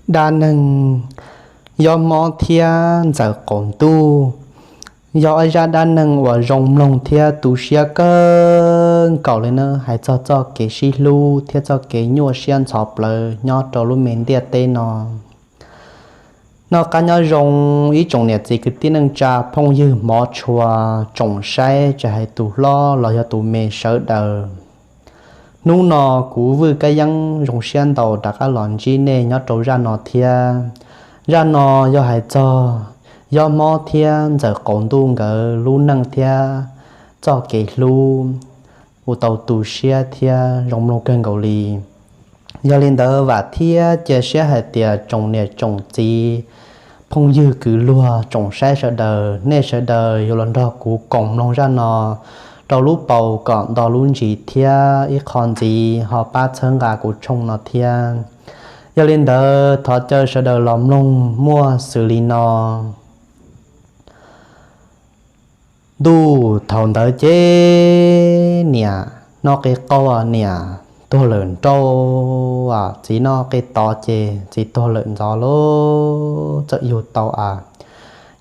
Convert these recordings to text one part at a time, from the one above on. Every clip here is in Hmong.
Dab neeg Yob Mob thiab Ntxawm Qaum Ntuj yog ib zaj dab neeg uas zoo mloog thiab tu siab kawg nkaus li na, hais txog txoj kev sib hlub thiab txoj kev nyuaj siab ntxhov plawv nyob rau lub me ntiaj teb no. Noj qab nyob zoo ib tsoom niam txiv kwv tij neej tsa phooj ywg hmov tshua, tsoom saib tsis hais tus hlob los yog tus me sawv daws. Hnub no kuv Vwj Kab Yeeb zoo siab ntau rov qab los ntsib nej nyob rau zaj no thiab. Zaj no yog hais txog Yob Mob thiab Ntxawm Qaum Ntuj nkawd lub neej thiab txoj kev hlub uas tau tu siab thiab zoo mloog kawg nkaus li. Yog li ntawd vam thiab cia siab hais tias tsoom niam tsoom txiv, phooj ywg kwv luag tsoom saib sawv daws, nej sawv daws yuav los nrog kuv koom mloog zaj no rau lub paus kom nto lub ntsis thiab ib qho ntxiv ho pab txhawb nqa kuv tshooj no thiab. Yog li ntawd thov caw sawv daws los mloog muaj xws li no. Ntuj thaum ntawd ces niam noj qe qaug, niam tuag lawm nrauj, txiv noj qe tod ces txiv tuag lawm ntxov lawm. Txawm yug tau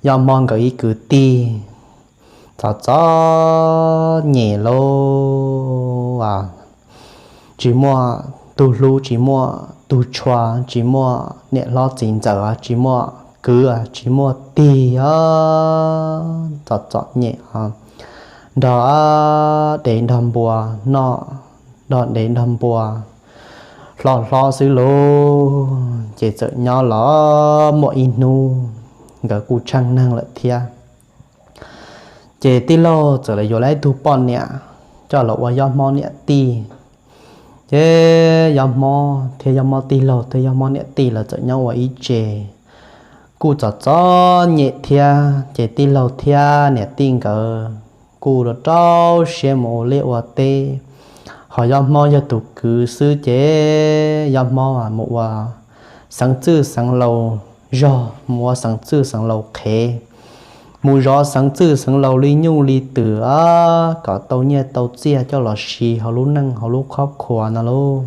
Yob Mob nkawd ib kwv tij, txom txom nyem lawm, tsis muaj tug hlub, tsis muaj tug tshua, tsis muaj niam hlob txiv ntxawm, tsis muaj kwv, tsis muaj tij, txom txom nyem, nrog dev nrog npua noj, nrog dev nrog npua hlo hlob xwb lauj. Ces txawm nyob los muaj ib hnub nkawd kuj tsheej neeg lawm thiab. Ces tij laug txawm los yuav tau ib tug poj niam coj los ua Yob Mob niam tij. Ces Yob Mob thiab Yob Mob tij laug thiab Yob Mob niam tij lawv txawm nyob ua ib tse, kuj txom txom nyem thiab. Ces tij laug thiab niam tij nkawd kuj rau rau siab mus ua liaj ua teb, ho Yob Mob yog tus kwv xwb ces Yob Mob mus ua xeev txwj xeev laus zog, mus ua xeev txwj xeev laus qhev, mus zov xeev txwj xeev laus li nyuj li twm kom tau nyiaj tau txiaj coj los siv hauv lub neej hauv lub qhov khua no lauj.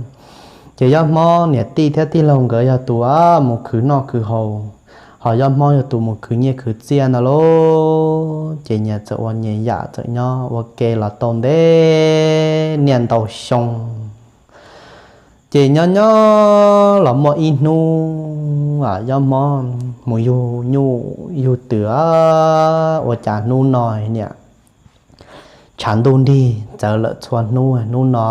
Ces Yob Mob niam tij thiab tij laug nkawd yog tus mus khwv noj khwv haus, ho Yob Mob yog tus mus khwv nyiaj khwv txiaj no lauj. Ces nyias txawm ua nyias yam, txawm nyob ua ke los tau ntev niaj ntau xyoo. Ces nyob nyob los muaj ib hnub Yob Mob mus yug nyuj yug twm, ua cas hnub no niam tshav ntuj nrig txawv lawm txhua hnub, hnub no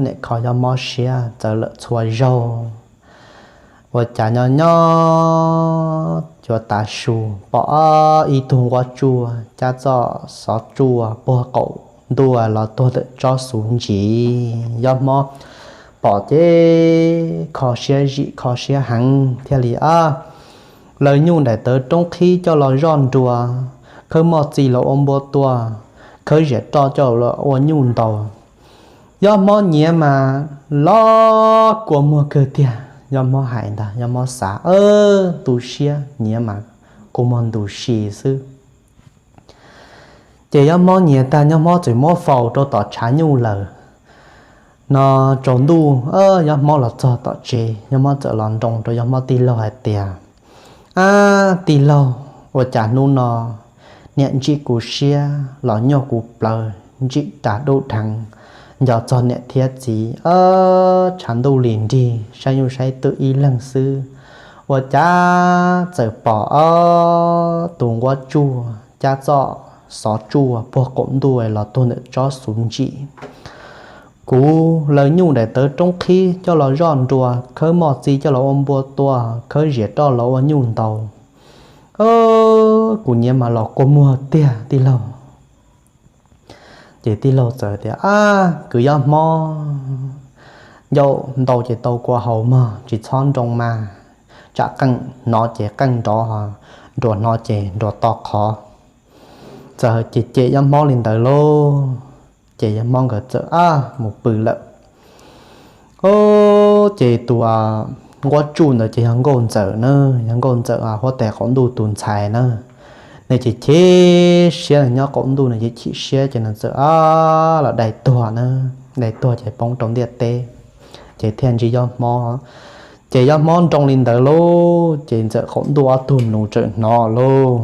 niam kho Yob Mob siab txawv lawm txhua zaug. Ua cas nyob nyob yuav tav su pom ib tug nquab tsuaj cab txoj xov tsuaj puag qaum ntuj los tuag ntawm tsob xuv ntsis. Yob Mob pom ces kho siab zim kho siab heev thiaj li laws nyuj nraim tawv roob qhib coj los zoj nrua, khawb moj txi los ua npua tua, khawb ziam roj coj los ua nyuj ntaus. Yob Mob nyiav mas los kua muag kawg tiag. Yob Mob hais ntag, Yob Mob xav, tu siab nyiav mas kua muag ntu si xwb. Ces Yob Mob nyiav tag, Yob Mob txawm muab faus rau tom tshav nyuj lawm. No tsaus ntuj, Yob Mob los txog tom tsev, Yob Mob txawm los nroo rau Yob Mob tij laug hais tias, Ab tij laug, ua cas hnub no niam ntsib kuv siab los nyuaj kuv plawv, ntsib ras dub dheev, nco txog niam thiab txiv, tshav ntuj lim nrig saib nyuj saib twm ib leeg xwb, ua cas txawm pom ob tus nquab tsuaj cab txoj xov tsuaj puag qaum ntuj los tuag ntawm tsob xuv ntsis. Kuv laws nyuj nraim tawv roob qhib coj los zoj nrua, khawb moj txi coj los ua npua tua, khawb ziam roj los ua nyuj ntaus. Kuv nyiav mas los kua muag tiag tij laug. Ces tij laug txawm tias, Ab kwv Yob Mob, ncauj ntau ces tau kua haus mog, tsis txhob nroo mas, tsam qeej hnov ces qeej nrov, nruas hnov ces nruas to qhov. Txawm cem cem Yob Mob li ntawd lauj. Ces Yob Mob nkawd txawm ab mus pw lawm. Ces tus nquab tsuaj ntawd ces yog Nkauj Ntxawm na, yog Nkauj Ntxawm huab tais qaum ntuj tus ntxhais na. Nws ces chim siab, nws nyob qaum ntuj nws ces chim siab ces nws txawm ab los dai tuag na, dai tuag ces poob rau ntiaj teb. Ces thiaj ntsib Yob Mob. Ces Yob Hmob nroo li ntawd lauj, ces Ntxawm qaum ntuj ob tug nus txawm hnov lauj.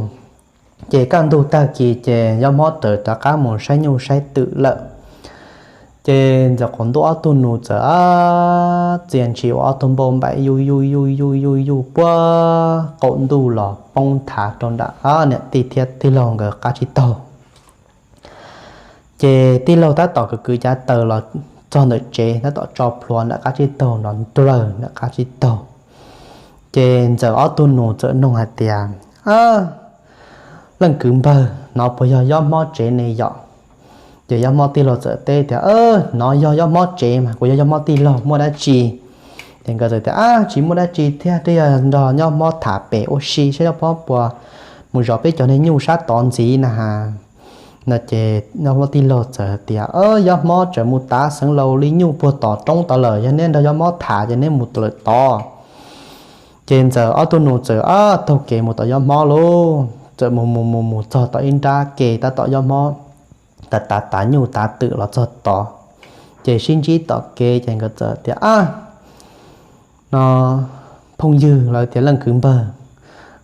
Ces kaj ntug tag kis ces Yob Hmob txawm rov qab mus saib nyuj saib twm lawm. Ces Ntxawm qaum ntuj ob tug nus txawm txia ntshis ua ob tug npauj npaim yuj yuj yuj yuj yuj yuj puag qaum ntuj los poob thav rau nram niam tij thiab tij laug nkawd qab tsib taug. Ces tij laug tab tom kwv kwv cav taws los txog ntawm tsev, tab tom tso plhuav nram qab tsib taug, nrov nplawg nram qab tsib taug. Ces Ntxawm ob tug nus txawm nug hais tias, Leej kwv npawg, nov puas yog Yob Hmob tsev ne yom? Ces Yob Hmob tij laug txawm teb tias, Nov yog Yob Hmob tsev mas kuv yog Yob Hmob tij laug, muaj dab tsi? Ces nkawd txawm tias, Ab, tsis muaj dab tsi thiab, twb yog nrog Yob Hmob tham pem ua si saib Yob Hmob puas mus zov peb cov niag nyuj sab tod ntxiv na has. No ces Yob Hmob tij laug txawm tias, Yob Hmob tseem mus tav xeev laus li nyuj puag tom roob tod lawm, yog neb nrog Yob Hmob tham ces neb mus lawm tod. Ces Ntxawm ob tug nus txawm taug kev mus tom Yob Hmob lauj, txawm mus mus mus mus txog tom ib nrab ke tab tom Yob Hmob tav tav tav nyuj tav twm los txog tod. Ces sib ntsib tom kev ces nkawd txawm tias, Ab, no phooj ywg, los tias leej kwv npawg,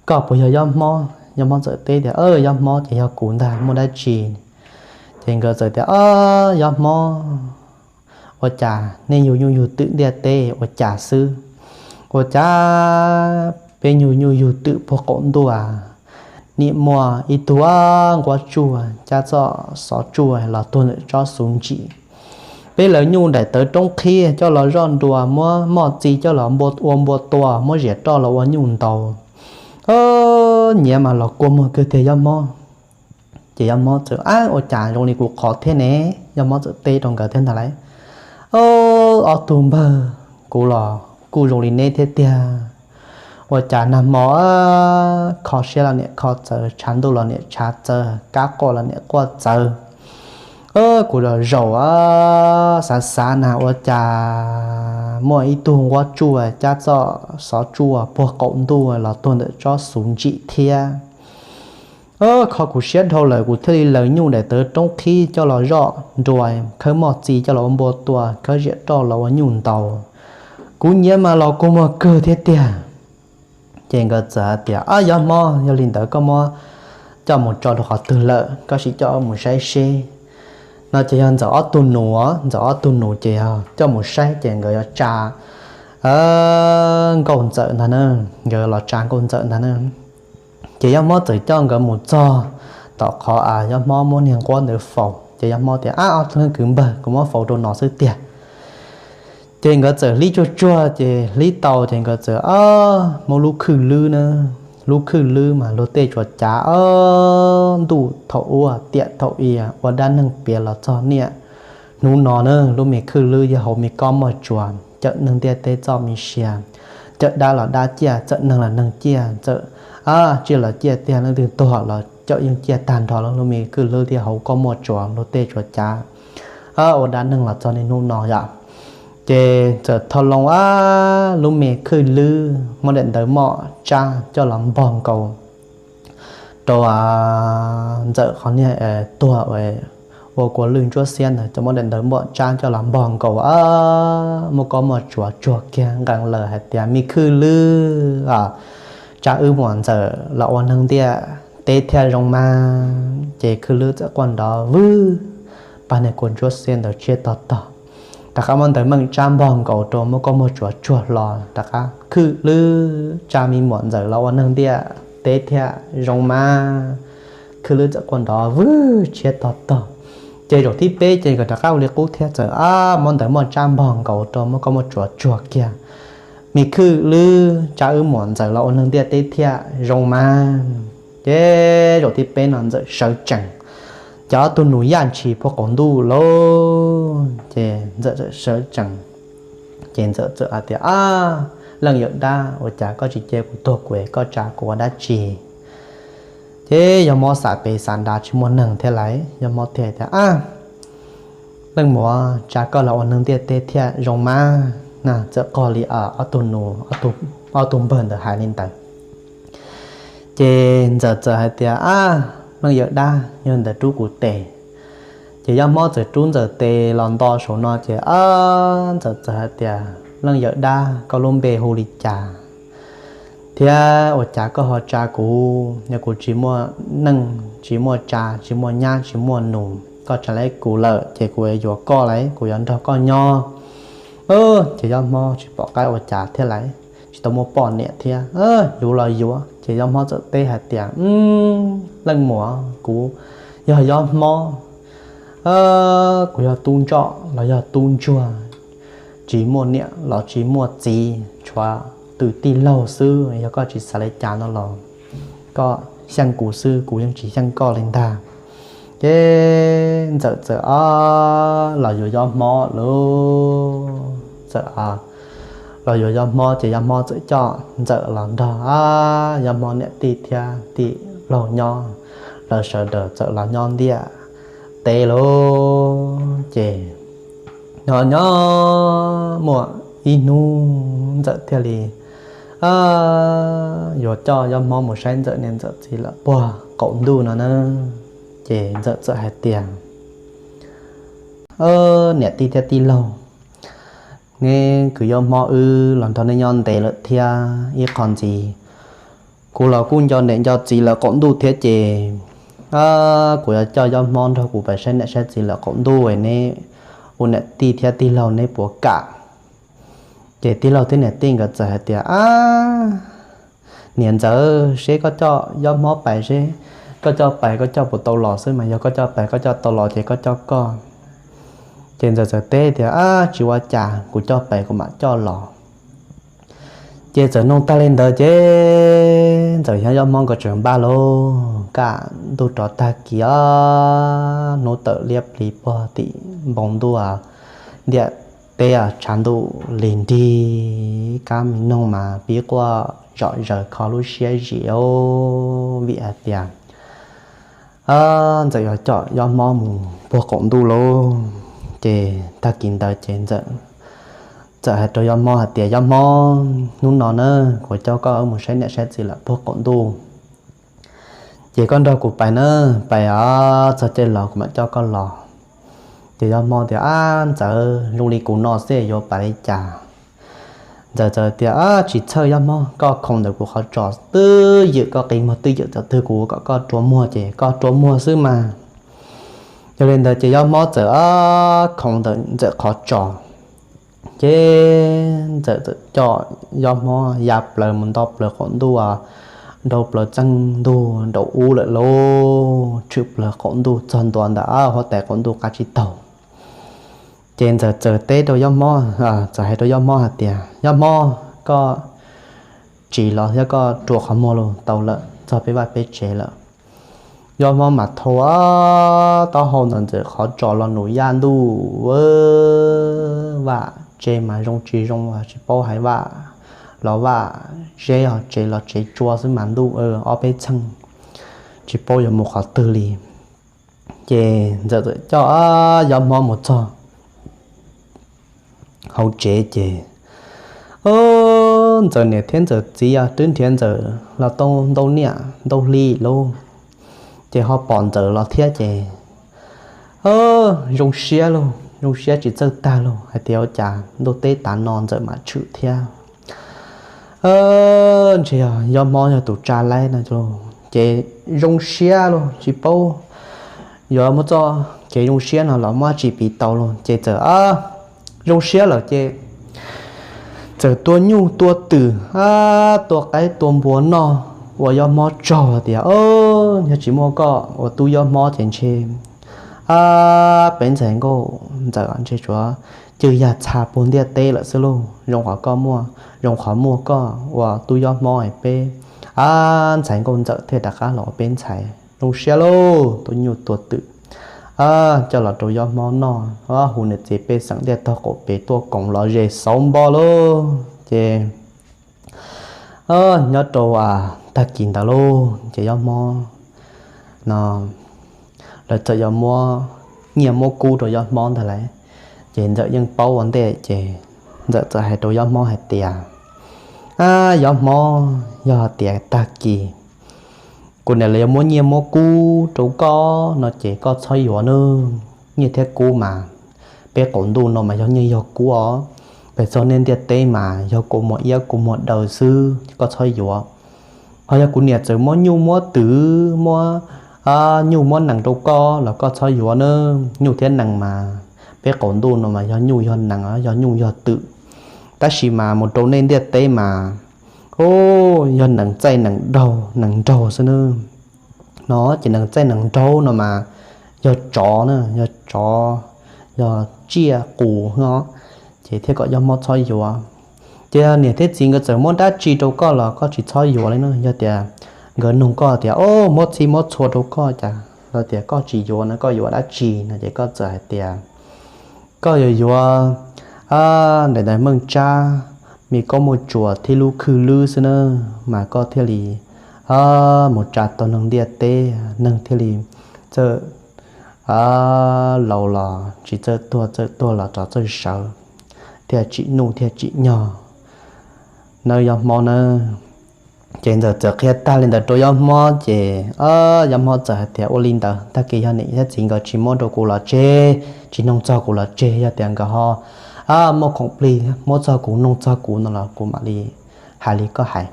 koj puas yog Yob Hmob? Yob Hmob txawm teb tias, Yob Hmob ces yog kuv ntag, muaj dab tsi? Ces nkawd txawm tias, Yob Hmob, ua cas nej yug nyuj yug twm ntiaj teb ua cas xwb? Ua cas peb yug nyuj yug twm puag qaum ntuj, nim muaj ib tug nquab tsuaj cab txoj xov tsuaj los tuag ntawm tsob xuv ntsim. Peb lawv nyuj daim tawv roob qhib coj los zoj nruas, muab moj txi coj los ua npua tua, muab ziam roj los ua nyuj ntaus. Nyiav mas los kua muag kawg tiag Yob Hmob. Ces Yob Hmob txawm, Ab, ua cas zoo li kuv qhov thiab ne? Yob Hmob txawm teb rau nkawd thiab ntag lauj, Ob tug npawg, kuv los kuj zoo li neb thiab tiag. Ua cas nag hmo kho siab los niam kho txawv, tshav ntuj los niam tshav txawv, kab quaj los niam quaj txawv. Kuv los zaum xav xav na ua cas muaj ib tug nquab tsuaj cab txoj xov tsuaj puag qaum ntuj los tuag ntawm tsob xuv ntsim thiab. Kho kuv siab dhau lawm, kuv thiaj li lawv nyuj daim tawv roob qhib coj los zoj nruas, khawb moj txi coj los ua npua tua, khawb ziam roj los ua nyuj ntaus. Kuv nyiav mas los kua muag kawg thiab tiag. Ces nkawd txawm hais tias, Ab, Yob Hmob, yog li ntawd koj muab coj mus tso rau qhov twg lawm, koj sim coj mus saib seb. No ces yog Ntxawm ob tug nus, Ntxawm ob tug nus ces yog coj mus saib ces nkawd yuav tsa nkauj Ntxawm ntag na, nkawd los tsa nkauj Ntxawm ntag na. Ces Yob Hmob txawm coj nkawd mus txog tom qhov Yob Hmob muab niag nquab ntawd faus, ces Yob Hmob tias, Ab, ob tug kwv npawg, kuv muab faus rau no xwb tiag. Ces nkawd txawm hlib tsuag tsuag, ces hlib tau ces nkawd txawm muab lub khwj lwb na, lub khwj lwb mas luag tej tsuas cav, ntuj thaum ub tiam thaum i ua dab neeg piav los txog niaj hnub no na, lub me khwj lwb yog hauv me kob moj tsuas cawm neeg ntiaj teb txoj me sia, cawm dab los dab ciaj, cawm neeg los neeg ciaj, txawm tsiaj los ciaj tiag, leej twg tuag los cawm yeej ciaj tag nrho. Lub me khwj lwb thiaj hauv kob moj tsuas luag tej tsuas cav ua dab neeg los txog niaj hnub no yom. Ces txawm thau loo lub me khwj lwb, muab daim ntawv moj tsab coj los npog nkaus rau Ntxawm qhov niag tuag ua kua lwj ntsuab xiab ntawd, coj muab daim ntawv moj tsab coj los npog nkaus, muab kob moj tsuas tsuag kiag nqee lawm hais tias, Me khwj lwb, tsab wb muam Ntxawm los ua neeg ntiaj teb thiaj zoo mas. Ces khwj lwb txawm quaj nrov vwg, pab niag kua ntsuab xiab ntawd tshiab tog tog, rov qab muab ntawv meej tsab npog nkaus rau, muab kob moj tsuas tsuag hlo, rov qab, Khwj lwb, tsab me muam Ntxawm los ua neeg ntiaj teb thiaj zoo mas. Khwj lwb txawm quaj nrov vwg tshiab tog tog. Ces zaum thib peb ces nkawd rov qab ua li qub thiab, txawm muab ntawv moj tsab npog nkaus rau, muab kob moj tsuas tsuag kiag, Me khwj lwb, tsab wb muam Ntxawm los ua neeg ntiaj teb thiaj zoo mas. Ces zaum thib peb no Ntxawm sawv tsees, ces ob tug nus yaj ntshis puag qaum ntuj lauj. Ces Ntxawm txawm sawv tsees, ces Ntxawm txawm hais tias, Ab, leej yawm dab, ua cas koj tsis cia kuv tuag kuv es koj tsa kuv ua dab tsi? Ces Yob Hmob xav pem xav nrad tsis muaj neeg thiab lauj, Yob Hmob thiaj tias, Ab, leej muam, tsab koj los ua neeg ntiaj teb thiaj zoo mas. Na txawm qog li ob tug nus, ob tug npawg ntawd hais li ntawd. Ces Ntxawm txawm hais tias, Ab, leej yawm dab, yog ntawd rub kuv tes. Ces Yob Hmob txawm rub Ntxawm tes los nto saum no ces Ntxawm txawm hais tias, Leej yawm dab, koj lub npe hu li cas, thiab ua cas koj ho tsa kuv? Yog kuv tsis muaj neej, tsis muaj tsa, tsis muaj nyab, tsis muaj nus, koj tsa lawm kuv lawm ces kuv yuav yuav koj lawm, kuv yuav nrog koj nyob. Ces Yob Hmob tsis pom qab ua cas thiab lawm, tsis tau muaj poj niam thiab, yuav los yuav. Ces Yob Hmob txawm teb hais tias, Leej muam, kuv yog Yob Hmob, kuv yog tub ntsoj los yog tub ntsuag, tsis muaj niam los tsis muaj txiv, tshuav tus tij laug xwb. Yog koj tsis xav li cas no los koj xyeej kuv xwb, kuv yeej tsis xyeej koj li ntag. Ces Ntxawm txawm los yuav Yob Hmob lauj. Txawm los yuav Yob Hmob ces Yob Hmob txawm coj Ntxawm los nrog Yob Hmob niam tij thiab tij laug nyob. Lawv sawv daws txawm los nyob ntiaj teb lauj. Ces nyob nyob muaj ib hnub Ntxawm thiaj li yuav coj Yob Hmob mus saib Ntxawm niam Ntxawm txiv lawm puag qaum ntuj no na. Ces Ntxawm txawm hais tias, Niam tij thiab tij laug, neb kwv Yob Hmob wb los nrog neb nyob ntev lawm thiab ib qho ntxiv, kuv los kuj nco niam nco txiv lawm qaum ntuj thiab ces kuv yuav coj Yob Hmob nrog kuv pais saib niam saib txiv lawm qaum ntuj, neb ua niam tij thiab tij laug neb puas kam? Ces tij laug thiab niam tij nkawd txawm hais tias, Ab, niam Ntxawm, seb koj coj Yob Hmob pais seb, koj coj pais koj coj puas tau los xwb mas, yog koj coj pais koj coj tau los ces koj coj koj. Ces Ntxawm txawm teb tias, Ab, tsis ua cas, kuv coj pais kuv mam coj los. Ces txawm nug tag li ntawd ces Ntxawm thiab Yob Hmob nkawd tseem npaj lauj. Kaj ntug rov tag kis, hnub tawm liab pliv puag tim npoo ntuj, ntiaj teb tshav ntuj lig nrig, kab me noog mas pib quaj zom zaws kho lub siab zim vim hais tias Ntxawm yuav coj Yob Hmob mus puag qaum ntuj lauj. Ces tag kis ntawd ces Ntxawm txawm hais rau Yob Hmob hais tias, Yob Hmob, hnub no na kuv coj koj mus saib niam saib txiv lawm puag qaum ntuj, ces koj nrog kuv pais na, pais txog caij los kuv mam coj koj los. Ces Yob Hmob tias, Ab Ntxawm, zoo li kuv no xwb yuav pais li cas? Ntxawm txawm tias, Ab, tsis txhawj Yob Hmob, koj khoov ntawm kuv qhov tsos twj ywm, koj qi muag twj ywm, txawm twg kuv kom koj rua muag ces koj rua muag xwb mas. Yog li ntawd ces Yob Hmob txawm khoov ntawm Ntxawm qhov tsos, ces Ntxawm txawm coj Yob Hmob ya plaws mus nto plaws qaum ntuj, nrau plaws txeeg ntug nraum ub lawm lauj, tshwm plaws qaum ntuj txog ntua ntawm huab tais qaum ntuj qab tsib taug. Ces Ntxawm txawm teb rau Yob Hmob, txawm hais rau Yob Hmob hais tias, Yob Hmob, koj tsiv los thiab koj rua qhov muag los tau lawm, txog peb vaj peb tsev lawm. Yob Hmob mas thau taub hau ntawm Ntxawm qhov tsos los num yaj ntuj, vaj tsev mas zoo tsis zoo tsis paub hais, vaj los vaj zeb, tsev los tsev tsua xwb mas ntuj ob peb txheej, tsis paub yuav mus qhov twg li. Ces Ntxawm txawm coj Yob Hmob mus txog hauv tsev ces Ntxawm niam thiab Ntxawm txiv twb nrhiav Ntxawm los tau ntau niaj ntau hli lauj, ces ho pom Ntxawm los thiab ces zoo siab lauj, zoo siab tsis txawj tag lauj, hais tias, Ua cas ntuj teb tav no Ntxawm mam tshwm thiab? Ntshe yog Yob Hmob yog tus tsa laib no lauj. Ces zoo siab lauj, tsis paub yuav muab txoj kev zoo siab no los muab dab tsi piv tau lauj, ces txawm zoo siab lawm ces txawm tua nyuj tua twm, tua qaib tua npua noj ua Yob Hmob tsaug tias, Yog tsis muaj koj ua tub Yob Hmob ces ntshe peb ntxhais nkauj Ntxawm ntshe tsuav cwj yag txha puag ntiaj teb lawm xwb lauj. Zoo qhov koj muaj, zoo qhov muaj koj ua tub Yob Hmob es peb ntxhais nkauj Ntxawm thiaj rov qab los ua peb ntxhais. Zoo siab lauj, tua nyuj tua twm coj los rau Yob Hmob noj, hu niam txiv pej xeem ntiaj tog qaum pem tuaj koom los ze xauv npo lauj. Ces nyob rau tag kis ntawd lauj, ces Yob Hmob no lawv txawm yuav muab nyiaj muab kub rau Yob Hmob ntag lauj. Ces Ntxawm yeej paub ua ntej, ces Ntxawm txawm hais rau Yob Hmob hais tias, Ab Yob Hmob, yog hais tias tag kis kuv niam lawv yuav muab nyiaj muab kub rau koj no ces koj txhob yuav nawb. Nyiaj thiab kub mas peb qaum ntuj no mas yog nyiaj yog kub os, Pem txog nej ntiaj teb mas yog kua muag iab kua muag daw xwb, koj txhob yuav. Ho yog kuv niam txawm muab nyuj muab twm muab nyuj muab nees rau koj los koj txhob yuav na. Nyuj thiab nees mas, peb qaum ntuj no mas yog nyuj yog nees, yog nyuj yog twm. Tab sis mas mus rau nej ntiaj teb mas, o, yog nees txaij nees nraug xwb na. No ces nees txaij nees nraug no mas yog tsov na, yog tsov, yog tsiaj qus no, ces thiaj kom yog mob txhob yuav. Ces niam thiab txiv nkawd txawm muab dab tsi rau koj los koj tsis txhob yuav li na. Yog tias nkawd nug koj tias, o, muab txhij muab txhua rau koj cas los tias koj tsis yuav no, koj yuav dab tsi no ces koj txawm hais tias koj yuav yuav daim ntawv meej tsab, me koob muaj tsuas thiab lub khwj lwb xwb na, mas koj thiaj li mus tsa tau neeg ntiaj teb, neeg thiaj li txawj laus los tsis txawj tuag, txawj tuag los rov txawj sawv, thiaj tsim nuj thiaj tsim nyog nawb Yob Hmob nawb. Ces ntxawm txawm qhia tag li ntawd rau Yob Hmob ces Yob Hmob txawm hais tias, ua li ntawd tag kis yog niam thiab txiv nkawd tsis muab rau kuv los tseg, tsis noog txog kuv los tseg, yog tias nkawd ho muaj khoom plig muab txog kuv noog txog kuv no los kuv mam li hais li koj hais.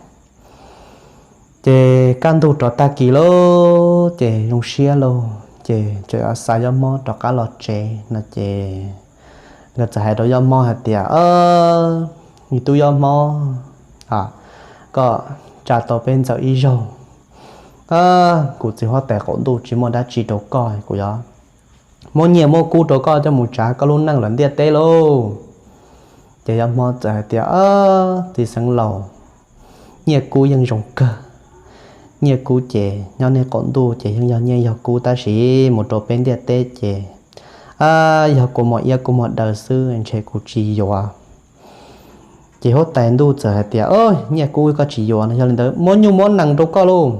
Ces kaj ntug rov tag kis lauj, ces zoo siab lauj, ces txawm xav Yob Hmob rov qab los tsev no ces nkawd txawm hais rau Yob Hmob hais tias, me tub Yob Hmob, koj tsa tau peb ntxawm ib zaug, kuv txiv huab tais qaum ntuj tsis muaj dab tsi rau koj, kuv yuav muab nyiaj muab kub rau koj coj mus tsav koj lub neej lawm ntiaj teb lauj. Ces Yob Hmob txawm hais tias, txiv xeev laus, nyiaj kub yeej zoo kawg. Nyiaj kub ces nyob nej qaum ntuj ces yeej yog nyiaj yog kub, tab sis mus rau peb ntiaj teb ces yog kua muag iab kua muag daw xwb, ntshe kuv tsis yuav. Ces huab tais ntuj txawm hais tias, nyiaj kub koj tsis yuav no, yog li ntawd muab nyuj muab nees rau koj lauj.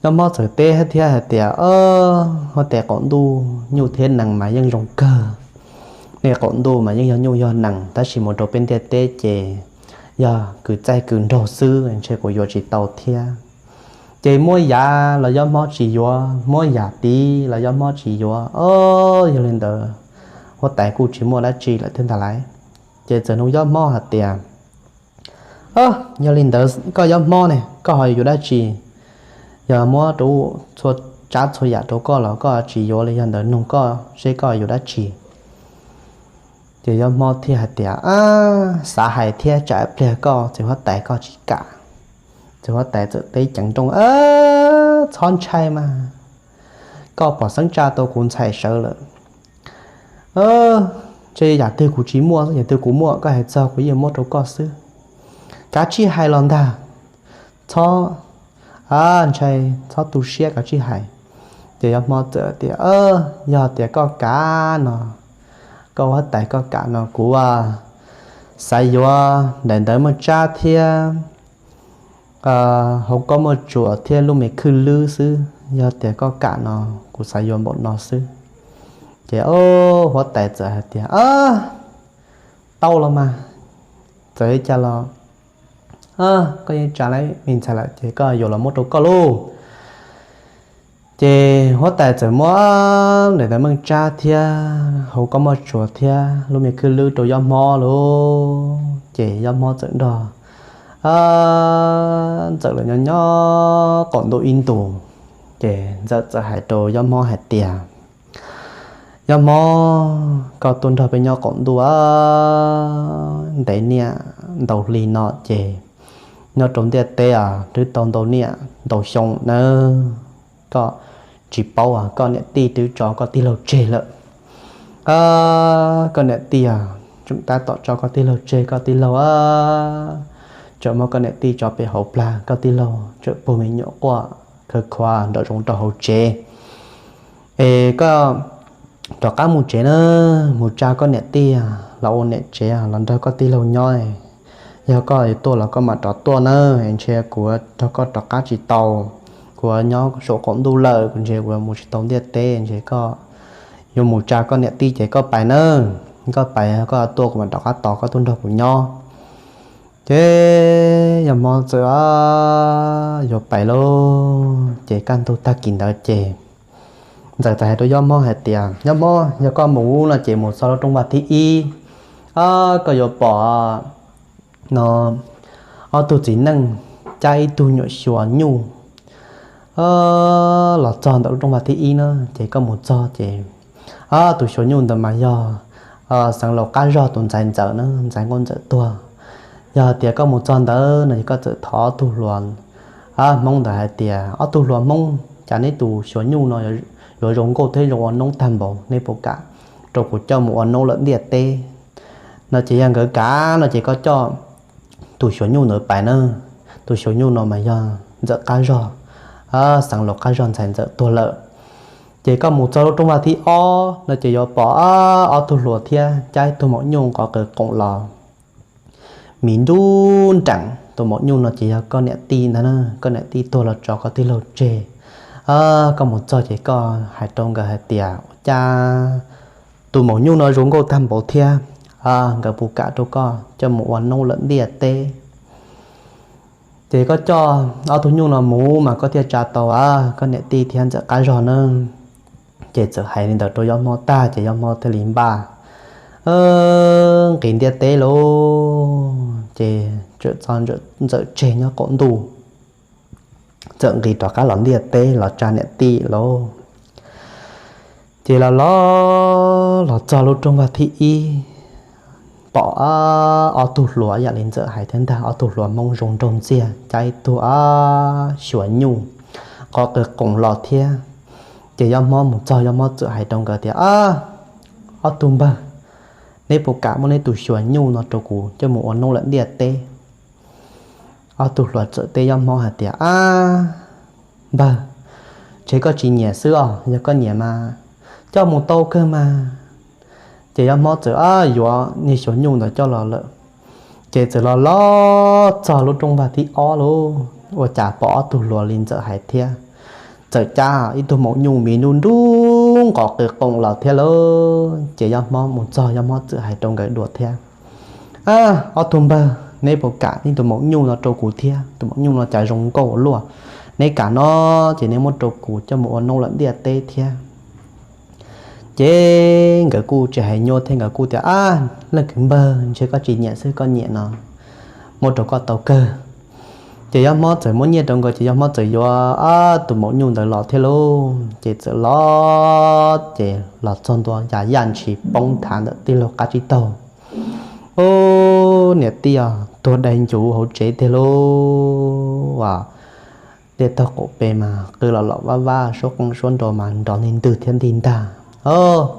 Yob Hmob txawm teb thiab hais tias, huab tais qaum ntuj, nyuj thiab nees mas yeej zoo kawg. Nej qaum ntuj mas yeej yog nyuj yog nees, tab sis mus rau peb ntiaj teb ces yog kws txaij kws nraug xwb, ntshe kuv yuav tsis tau thiab. Ces muab yav los Yob Hmob tsis yuav, muab yam tiv los Yob Hmob tsis yuav. O, yog li ntawd huab tais kuj tsis muaj dab tsi lawm thiab ntag lauj. Ces txawm nug Yob Hmob hais tias, yog li ntawd koj Yob Hmob ne, koj ho yuav dab tsi? Yog muab rau txhua tsav txhua yam rau koj los koj tsis yuav li, yog ntawd nug koj seb koj yuav dab tsi? Ces Yob Hmob thiaj hais tias, xav hais thiab tsam pliag koj txiv huab tais koj tsis kam. Txiv huab tais txawm teb ceev nrooj, txhob ntshai mas, koj pom xeeb tsa tau kuv ntxhais sawv lawm. Ntshe yam twg kuv tsis muaj, yam twg kuv muaj koj hais txog kuv yeej muab rau koj xwb. Kav tsij hais los ntag, txhob ntshai, txhob tu siab, kav tsij hais. Ces Yob Hmob txawm tias, yog tias koj kam no, koj huab tais koj kam no kuv xav yuav daim ntawv meej tsab thiab hauv koob muaj tsuas thiab lub me khwj lwb xwb, yog tias koj kam no kuv xav yuav npaum no xwb. Ces huab tais txawm hais tias, tau los mas, txawm li cas los koj yeej tsa lawm me ntxhais lawm ces koj yuav los muab rau koj lauj. Ces huab tais txawm muab daim ntawv meej tsab thiab hauv koob muaj tsuas thiab lub me khwj lwb rau Yob Hmob lauj. Ces Yob Hmob txawm nrog Ntxawm lawv nyob nyob qaum ntuj ib ntus, ces Ntxawm txawm hais rau Yob Hmob hais tias, Yob Hmob, koj tuaj nrog peb nyob qaum ntuj ntev niaj ntau hli no ces nyob rau ntiaj teb twb tau ntau niaj ntau xyoo nawb, koj tsis paub koj niam tij twb tso koj tij laug tseg lawm. Koj niam tij tseem tab tom tso koj tij laug tseg, koj tij laug tseem muab koj niam tij tso pem hauv plag, koj tij laug tseem puag me nyuam quaj khawv khuav nram zoov rau hauv tsev. Es koj rov qab mus tsev na, mus tsa koj niam tij los ua niam tsev los nrog koj tij laug nyob. Yog koj yuav tuaj los koj mam rov tuaj na, ntshe kuv nrog koj rov qab tsis tau. Kuv nyob saum qaum ntuj lawm, kuv ntshe kuv mus tsis tau ntiaj teb, ntshe koj yuav mus tsa koj niam tij ces koj pais nawb. Koj pais, koj tuaj kuv mam rov qab tos koj tuaj nrog kuv nyob. Ces Yob Hmob txawm yuav pais lauj, ces kaj ntug tag kis ntawd ces Ntxawm txawm hais rau Yob Hmob hais tias, Yob Hmob, yog koj mus no ces mus txog lub rooj vag thib ib, Koj yuav pom no ob tug txiv neej cab ib tug nyuam xyuas nyuj los txog ntawm lub rooj vag thib ib na, ces koj mus txog ces tus xyuas nyuj ntawd mas yog xeev laus qab zog tus ntxhais ntxawm na, ntxhais nkauj ntxawm tuag. Yog tias koj mus txog ntawd no ces koj txawm thov ob tug hluas Hmoob ntawd hais tias, ob tug hluas Hmoob, cas neb tus xyuas nyuj no yuav zoo nkauj thiab zoo ua noob tag npaum, neb puas kam rau kuv coj mus ua noob lawm ntiaj teb? No ces yog nkawd kam no ces koj coj tus xyuas nyuj ntawd pais na. Tus xyuas nyuj no mas yog ntxawm qab zog, xeev laus qab zog ntxhais ntxawm tuag lawm. Ces koj mus txog lub rooj vag thib ob no ces yuav pom ob tug hluas thiab cab ib tug maum nyuj nqov qws qoom los. Miv nruj nreem, tus maum nyuj no ces yog koj niam tij ntag na, koj niam tij tuag los tso koj tij laug tseg. Koj mus txog ces koj hais rau nkawd hais tias, ua cas tus maum nyuj no zoo nkauj tag npaum thiab, nkawd puas kam rau koj coj mus ua noob lawm ntiaj teb? Ces koj coj ob tug nyuj no mus mas koj thiaj tsa tau koj niam tij thiab ntxawm qab zog na. Ces txawm hais li ntawd rau Yob Mob tag ces Yob Mob thiaj li npaj nqis ntiaj teb lauj. Ces txawm txo ntxawm tseg nyob qaum ntuj, txawm nqis rov qab los ntiaj teb los tsa niam tij lauj. Ces los los los txog lub rooj vag thib ib, pom ob tug hluas yam li ntxawm hais thiab ntag, ob tug hluas Hmoob zoo nraug ntxiag, cab ib tug xyuas nyuj nqov qws qoom los thiab. Ces Yob Mob mus txog, Yob Mob txawm hais rau nkawd tias, ob tug npawg, neb puas kam muab neb tus xyuas nyuj no rau kuv coj mus ua noob lawm ntiaj teb? Ob tug hluas txawm teb Yob Mob hais tias, ab npawg, ntshe koj tsis nyiam xwb os, yog koj nyiam mas coj mus tau kawg mas. Ces Yob Mob txawm ab yuav niag xyuas nyuj ntawd coj los lawm. Ces txawm los los txog lub rooj vag thib ob lauj, ua cas pom ob tug hluas li ntxawm hais thiab, txawm cab ib tug maum nyuj miv nruj nruj nqov qws qoom los thiab lauj. Ces Yob Mob mus txog, Yob Mob txawm hais rau nkawd dua thiab, ob tug npawg, neb puas kam ib tug maum nyuj no rau kuv thiab? Tus maum nyuj no cas zoo nkauj ua luaj. Neb kam no ces neb muab rau kuv coj mus ua noob lawm ntiaj teb thiab. Ces nkawd kuj tsis hais nyuaj thiab, nkawd kuj tias, ab leej kwv npawg, ntshe koj tsis nyiam xwb, koj nyiam no muab rau koj tau kawg. Ces Yob Mob txawm muab nyiaj rau nkawd, ces Yob Mob txawm yuav ob tug maum nyuj ntawd los thiab lauj. Ces txawm los ces los txog ntua cas yaj ntshis poob thav ntawm tij laug qab tsib taug. Ub, niam tij os, tuag dai ncuv hauv tsev tiag lauj. Dej taug qaum pes mas qw los los vab vab, suab qeej suab nrau mas nrov nti ntwg thiab nti ntag.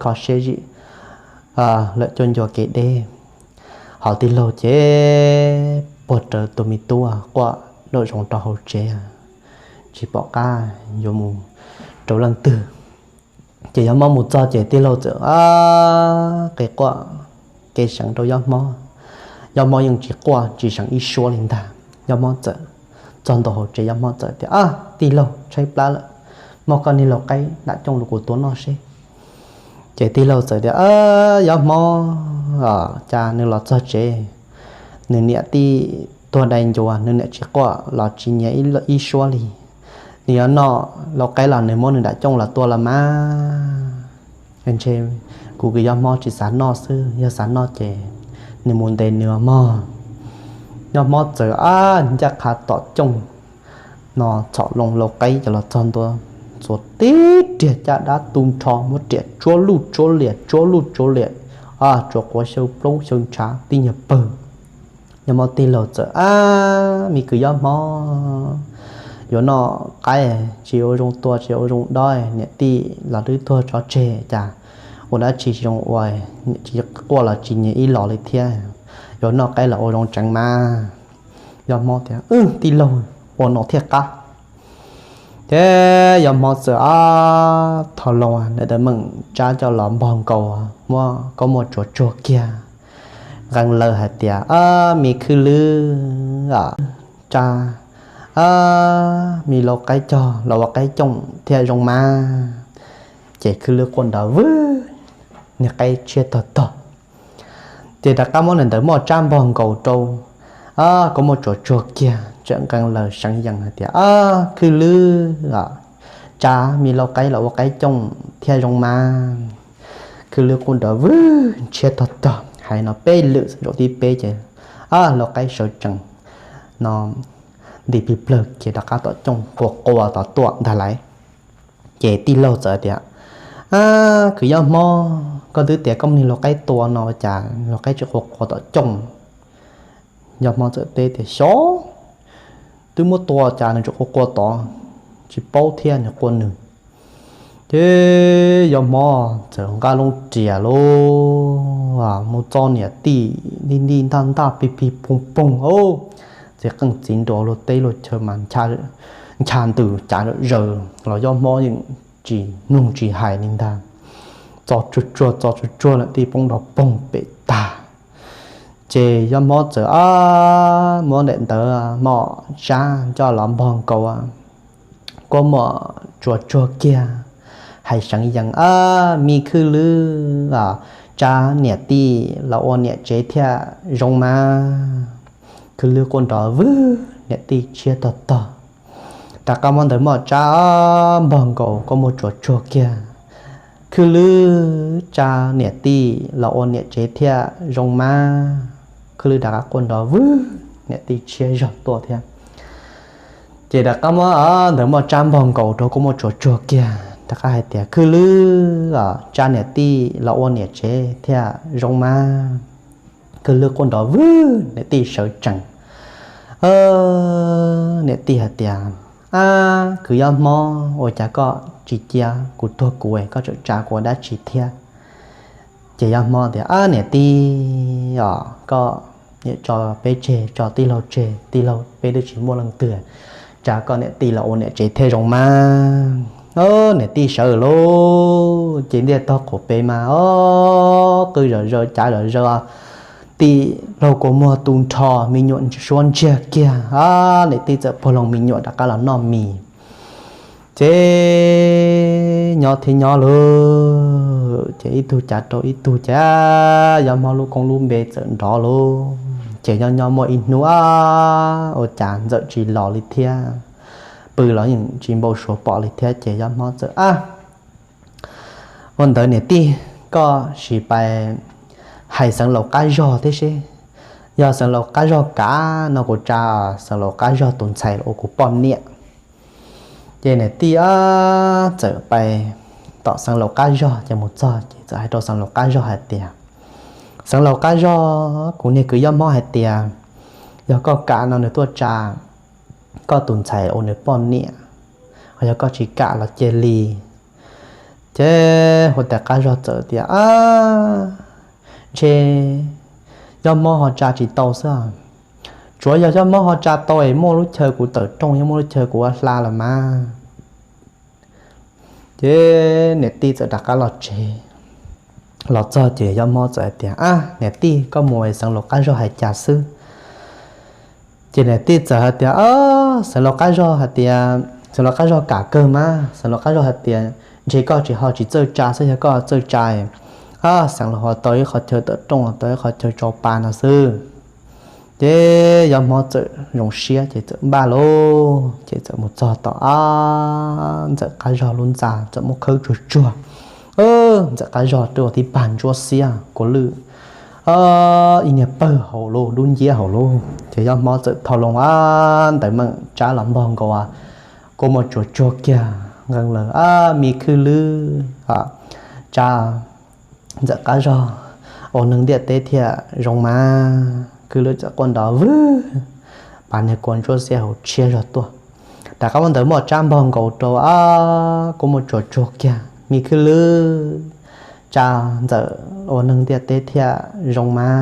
Kho siab zim lawm cuaj ncua kev deb. Ho tij laug ces puag rawv tus me tub quaj nraum zoov rau hauv tsev, tsis pom qab yuav mus rau leej twg. Ces Yob Mob mus txog ces tij laug txawm qe quaj kev seev rau Yob Mob. Yob Mob yeej tsis quaj tsis seev ib suab li ntag. Yob Mob txawm txog ntua hauv tsev, Yob Mob txawm tias, tij laug, tshaib plab lawm, muab koj niag lau qaib nram cooj rau kuv tua noj seb. Ces tij laug txawm tias, Yob Mob, cas nws los txog tsev, nws niam tij tuag dai ncuav, nws niam tsis quaj los tsis nyiav ib suab li. Nws yuav noj lau qaib los nws muab nws nram cooj los tua los mas. Ntshe kuv kwv Yob Mob tsis xav noj xwb, yog xav noj ces nws mus ntes nws mog. Yob Mob txawm ab ncaj qha tom cooj no txhom loo lau qaib coj los txog ntua, txuas tib riam caj dab tu nrho, muab riam tsuab luj tsuab liam tsuab luj tsuab liam, tsuas quav xyaw plaub xyaw ntshav tib nyuag pawg. Yob Mob tij laug txawm, ab, me kwv Yob Mob, yuav noj qaib tsis ua zoo tua tsis ua zoo dob, niam tij los twb tuag tso tseg, cas ua dab tsi tsis zoo ua, tsis quaj los tsis nyiav ib los li thiab. Yuav noj qaib los ua zoo tseev mas. Yob Mob tias, tij laug, ua no thiaj qab. Ces Yob Mob txawm ab thau loo ntawm meem tsab coj los npog nkaus, muab khaub muaj tsuav tsuag kiag, nqee laws hais tias, ab, me khwj lwb, tsab, ab, me lau qaib cog los ua qaib cooj thiaj zoo mas. Ces khwj lwb quaj nrov vwg, niag qaib tshiab tog tog. Ces rov qab muab ntawm meem tsab npog nkaus rau, khaub muaj tsuav tsuag kiag, tseem nqee laws seev yees hais tias, ab, khwj lwb, tsab, me lau qaib los ua qaib cooj thiaj zoo mas. Khwj lwb quaj nrov vwg, tshiab tog tog. hais no peb lwm zaum tib peb ces, a, lau qaib sawv tsees no nti plig plawg ces rov qab tom cooj qua qua tom tuaj ntag lauj. Ces tij laug txawm tias, a, kwv Yob Hmob, koj twb tias koj muaj lau qaib tua no ua cas lau qaib tseem qua qua tom cooj? Yob Hmob txawm teb tias, xyov, twb muab tua cas nws tseem qua qua tod, tsis paub thiab nws qua nws. Ces Yob Hmob txawm nqa loo riam lauj, mus txog niam tij nti nti ntaj ntaj pig pig poog poog, txiv qeej txiv nruas luag teb luag chaw mas ncha ntws cav zom zaws los Yob Hmob yeej tsis mloog tsis hais li ntag. Txo tsuag tsuag txo tsuag tsuag niam tij poob nrov poog pem tag. Ces Yob Hmob txawm, a, muab daim ntawv mom tsab coj los npog nkaus, kua muag tsuas tsuag kiag, hais seev yees, a, me khwb lwb, tsa niam tij los ua niam tsev thiaj zoo mas. Khwb lwb quaj nrov vwg, niam tij tshiab tog tog. Rov qab muab ntawv mom tsab npog nkaus, kua muag tsuas tsuag kiag, khwb lwb, tsa niam tij los ua niam tsev thiaj zoo mas. Khwb lwb rov qab quaj nrov vwg, niam tij tshiab zog tuaj thiab. Ces rov qab muab ntawv mom tsab npog nkaus rau kua muag tsuas tsuag kiag, rov qab hais tias, khwb lwb, tsa niam tij los ua niam tsev thiaj zoo mas. Khwb lwb quaj nrov vwg, niam tij sawv tsees. Niam tij hais tias, ab, kwv Yob Hmob, ua cas koj tsis cia kuv tuag kuv, koj tseem tsa kuv ua dab tsi thiab? Ces Yob Hmob tias, ab, niam tij os, koj niam tso peb tseg, tso tij laug tseg, tij laug peb twb tsis muaj leej twg, tsa koj niam tij los ua niam tsev thiaj zoo mas. Niam tij sawv lawm ces ntiaj teb qhuav pem mas, o, qw zom zaws cav zom zaws, tij laug kua muag tu nrho, me nyuam suab ntsiag kiag. Niam tij txawm puag loo me nyuam rov qab los noj mis. Ces nyob thiab nyob lawm ces ib tug cav rau ib tug ces Yob Hmob lub koob lub npe txawm nrov lawm. Ces nyob nyob muaj ib hnub, ua cas Ntxawm tsis los li thiab, pw los yeej tsis npau suav pom li thiab. Ces Yob Hmob txawm, ab, ua ntawd niam tij, koj sim pais hais Xeev Laus qab zog thiab seb, yog Xeev Laus qab zog kam no kuv tsa Xeev Laus qab zog tus ntxhais los ua kuv poj niam. Ces niam tij, ab, txawm pais tom Xeev Laus qab zog ces mus txog ces txawm hais rau Xeev Laus qab zog hais tias, Xeev Laus qab zog, kuv niag kwv Yob Hmob hais tias yog koj kam no nws tuaj tsa koj tus ntxhais ua nws poj niam, ho yog koj tsis kam los cia li. Ces hu tas qab zog txawm tias, ab, ntshe Yob Hmob ho tsa tsis tau xwb. Tsuav yog Yob Hmob ho tsa tau es muaj lub chaw kuv tawm rooj, yog muaj lub chaw kuv ua hla los mas. Ces niam tij txawm rov qab los tsev. Los txog ces Yob Hmob txawm hais tias, ab, niam tij, koj mus es Xeev Laus qab zog hais cas xwb? Ces niam tij txawm hais tias, Xeev Laus qab zog hais tias, Xeev Laus qab zog kam kawg mas, Xeev Laus qab zog hais tias ntshe koj tsis ho tsis txawj tsa xwb, yog koj txawj tsa, ab, Xeev Laus ho tau ib qhov chaw tawm rooj, tau ib qhov chaw tso pa no xwb. Ces Yob Hmob txawm zoo siab ces txawm npaj lauj, ces txawm mus txog tom, ab, Ntxawm qab zog lub ntxa txawm muab khawb tsuag tsuag. Ntxawm qab zog rau tib pag ntsuab xiab kua lwj ib niag pawg hauv lauj, dub nciab hauv lauj. Ces Yob Hmob txawm thau loo, ab, ntawv mom tsab los npog nkaus, kua muag tsuas tsuag kiag nqee lawm, ab, me khwb lwb, tsa Ntxawm qab zog ua neeg ntiaj teb thiaj zoo mas. Khwb lwb txawm quaj nrov vwg, pas niag kua ntsuab xiab hauv tshiab zog tuaj. Rov qab muab ntawv mom tsab npog nkaus rau, ab, kua muag tsuas tsuag kiag, me khwb lwb, tsa Ntxawm ua neeg ntiaj teb thiaj zoo mas.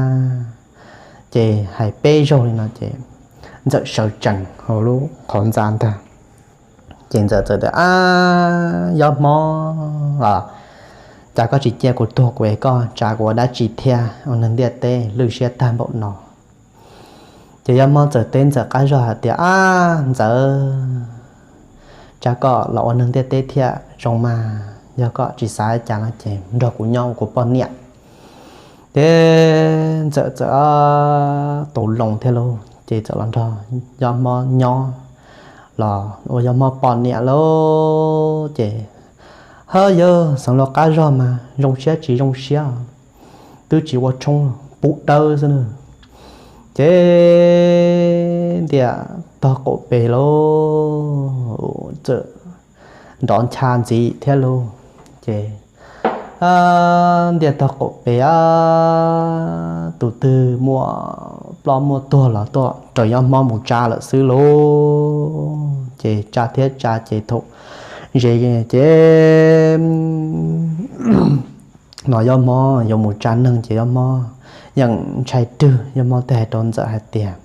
Ces hais peb zaug li no ces Ntxawm sawv tsees hauv lub qhov ntxa ntag. Ces Ntxawm txawm tias, ab, Yob Hmob, cas koj tsis cia kuv tuag kuv es koj tsa kuv ua dab tsi thiab, ua neeg ntiaj teb lwj siab tag npaum no? Ces Yob Hmob txawm teb Ntxawm qab zog hais tias, ab, Ntxawm, tsa koj los ua neeg ntiaj teb thiaj zoo mas, yog koj tsis xav cas no ces nrog kuv nyob ua kuv poj niam. Ces Ntxawm txawm tus loo thiab lauj, ces txawm los nrog Yob Hmob nyob, los ua Yob Hmob poj niam lauj. Ces, ha, yawg Xeev Laus qab zog mas zoo siab tsis zoo siab, twb tsis ua tshoob, pub dawb xwb na. Ces ntiaj tog qaum pem lauj, txawm nrov ncha ntxiv thiab lauj. Ces ntiaj tog qaum pem, tus twg muaj ploj muaj tuag los tuaj raws Yob Mob mus tsa lawm xwb lauj. Ces tsa thiab tsa ces thaum ze ces no Yob Mob yuav mus tsa neeg ces Yob Mob yeej ntshai rwg. Yob Mob thiaj hais rau Ntxawm hais tias,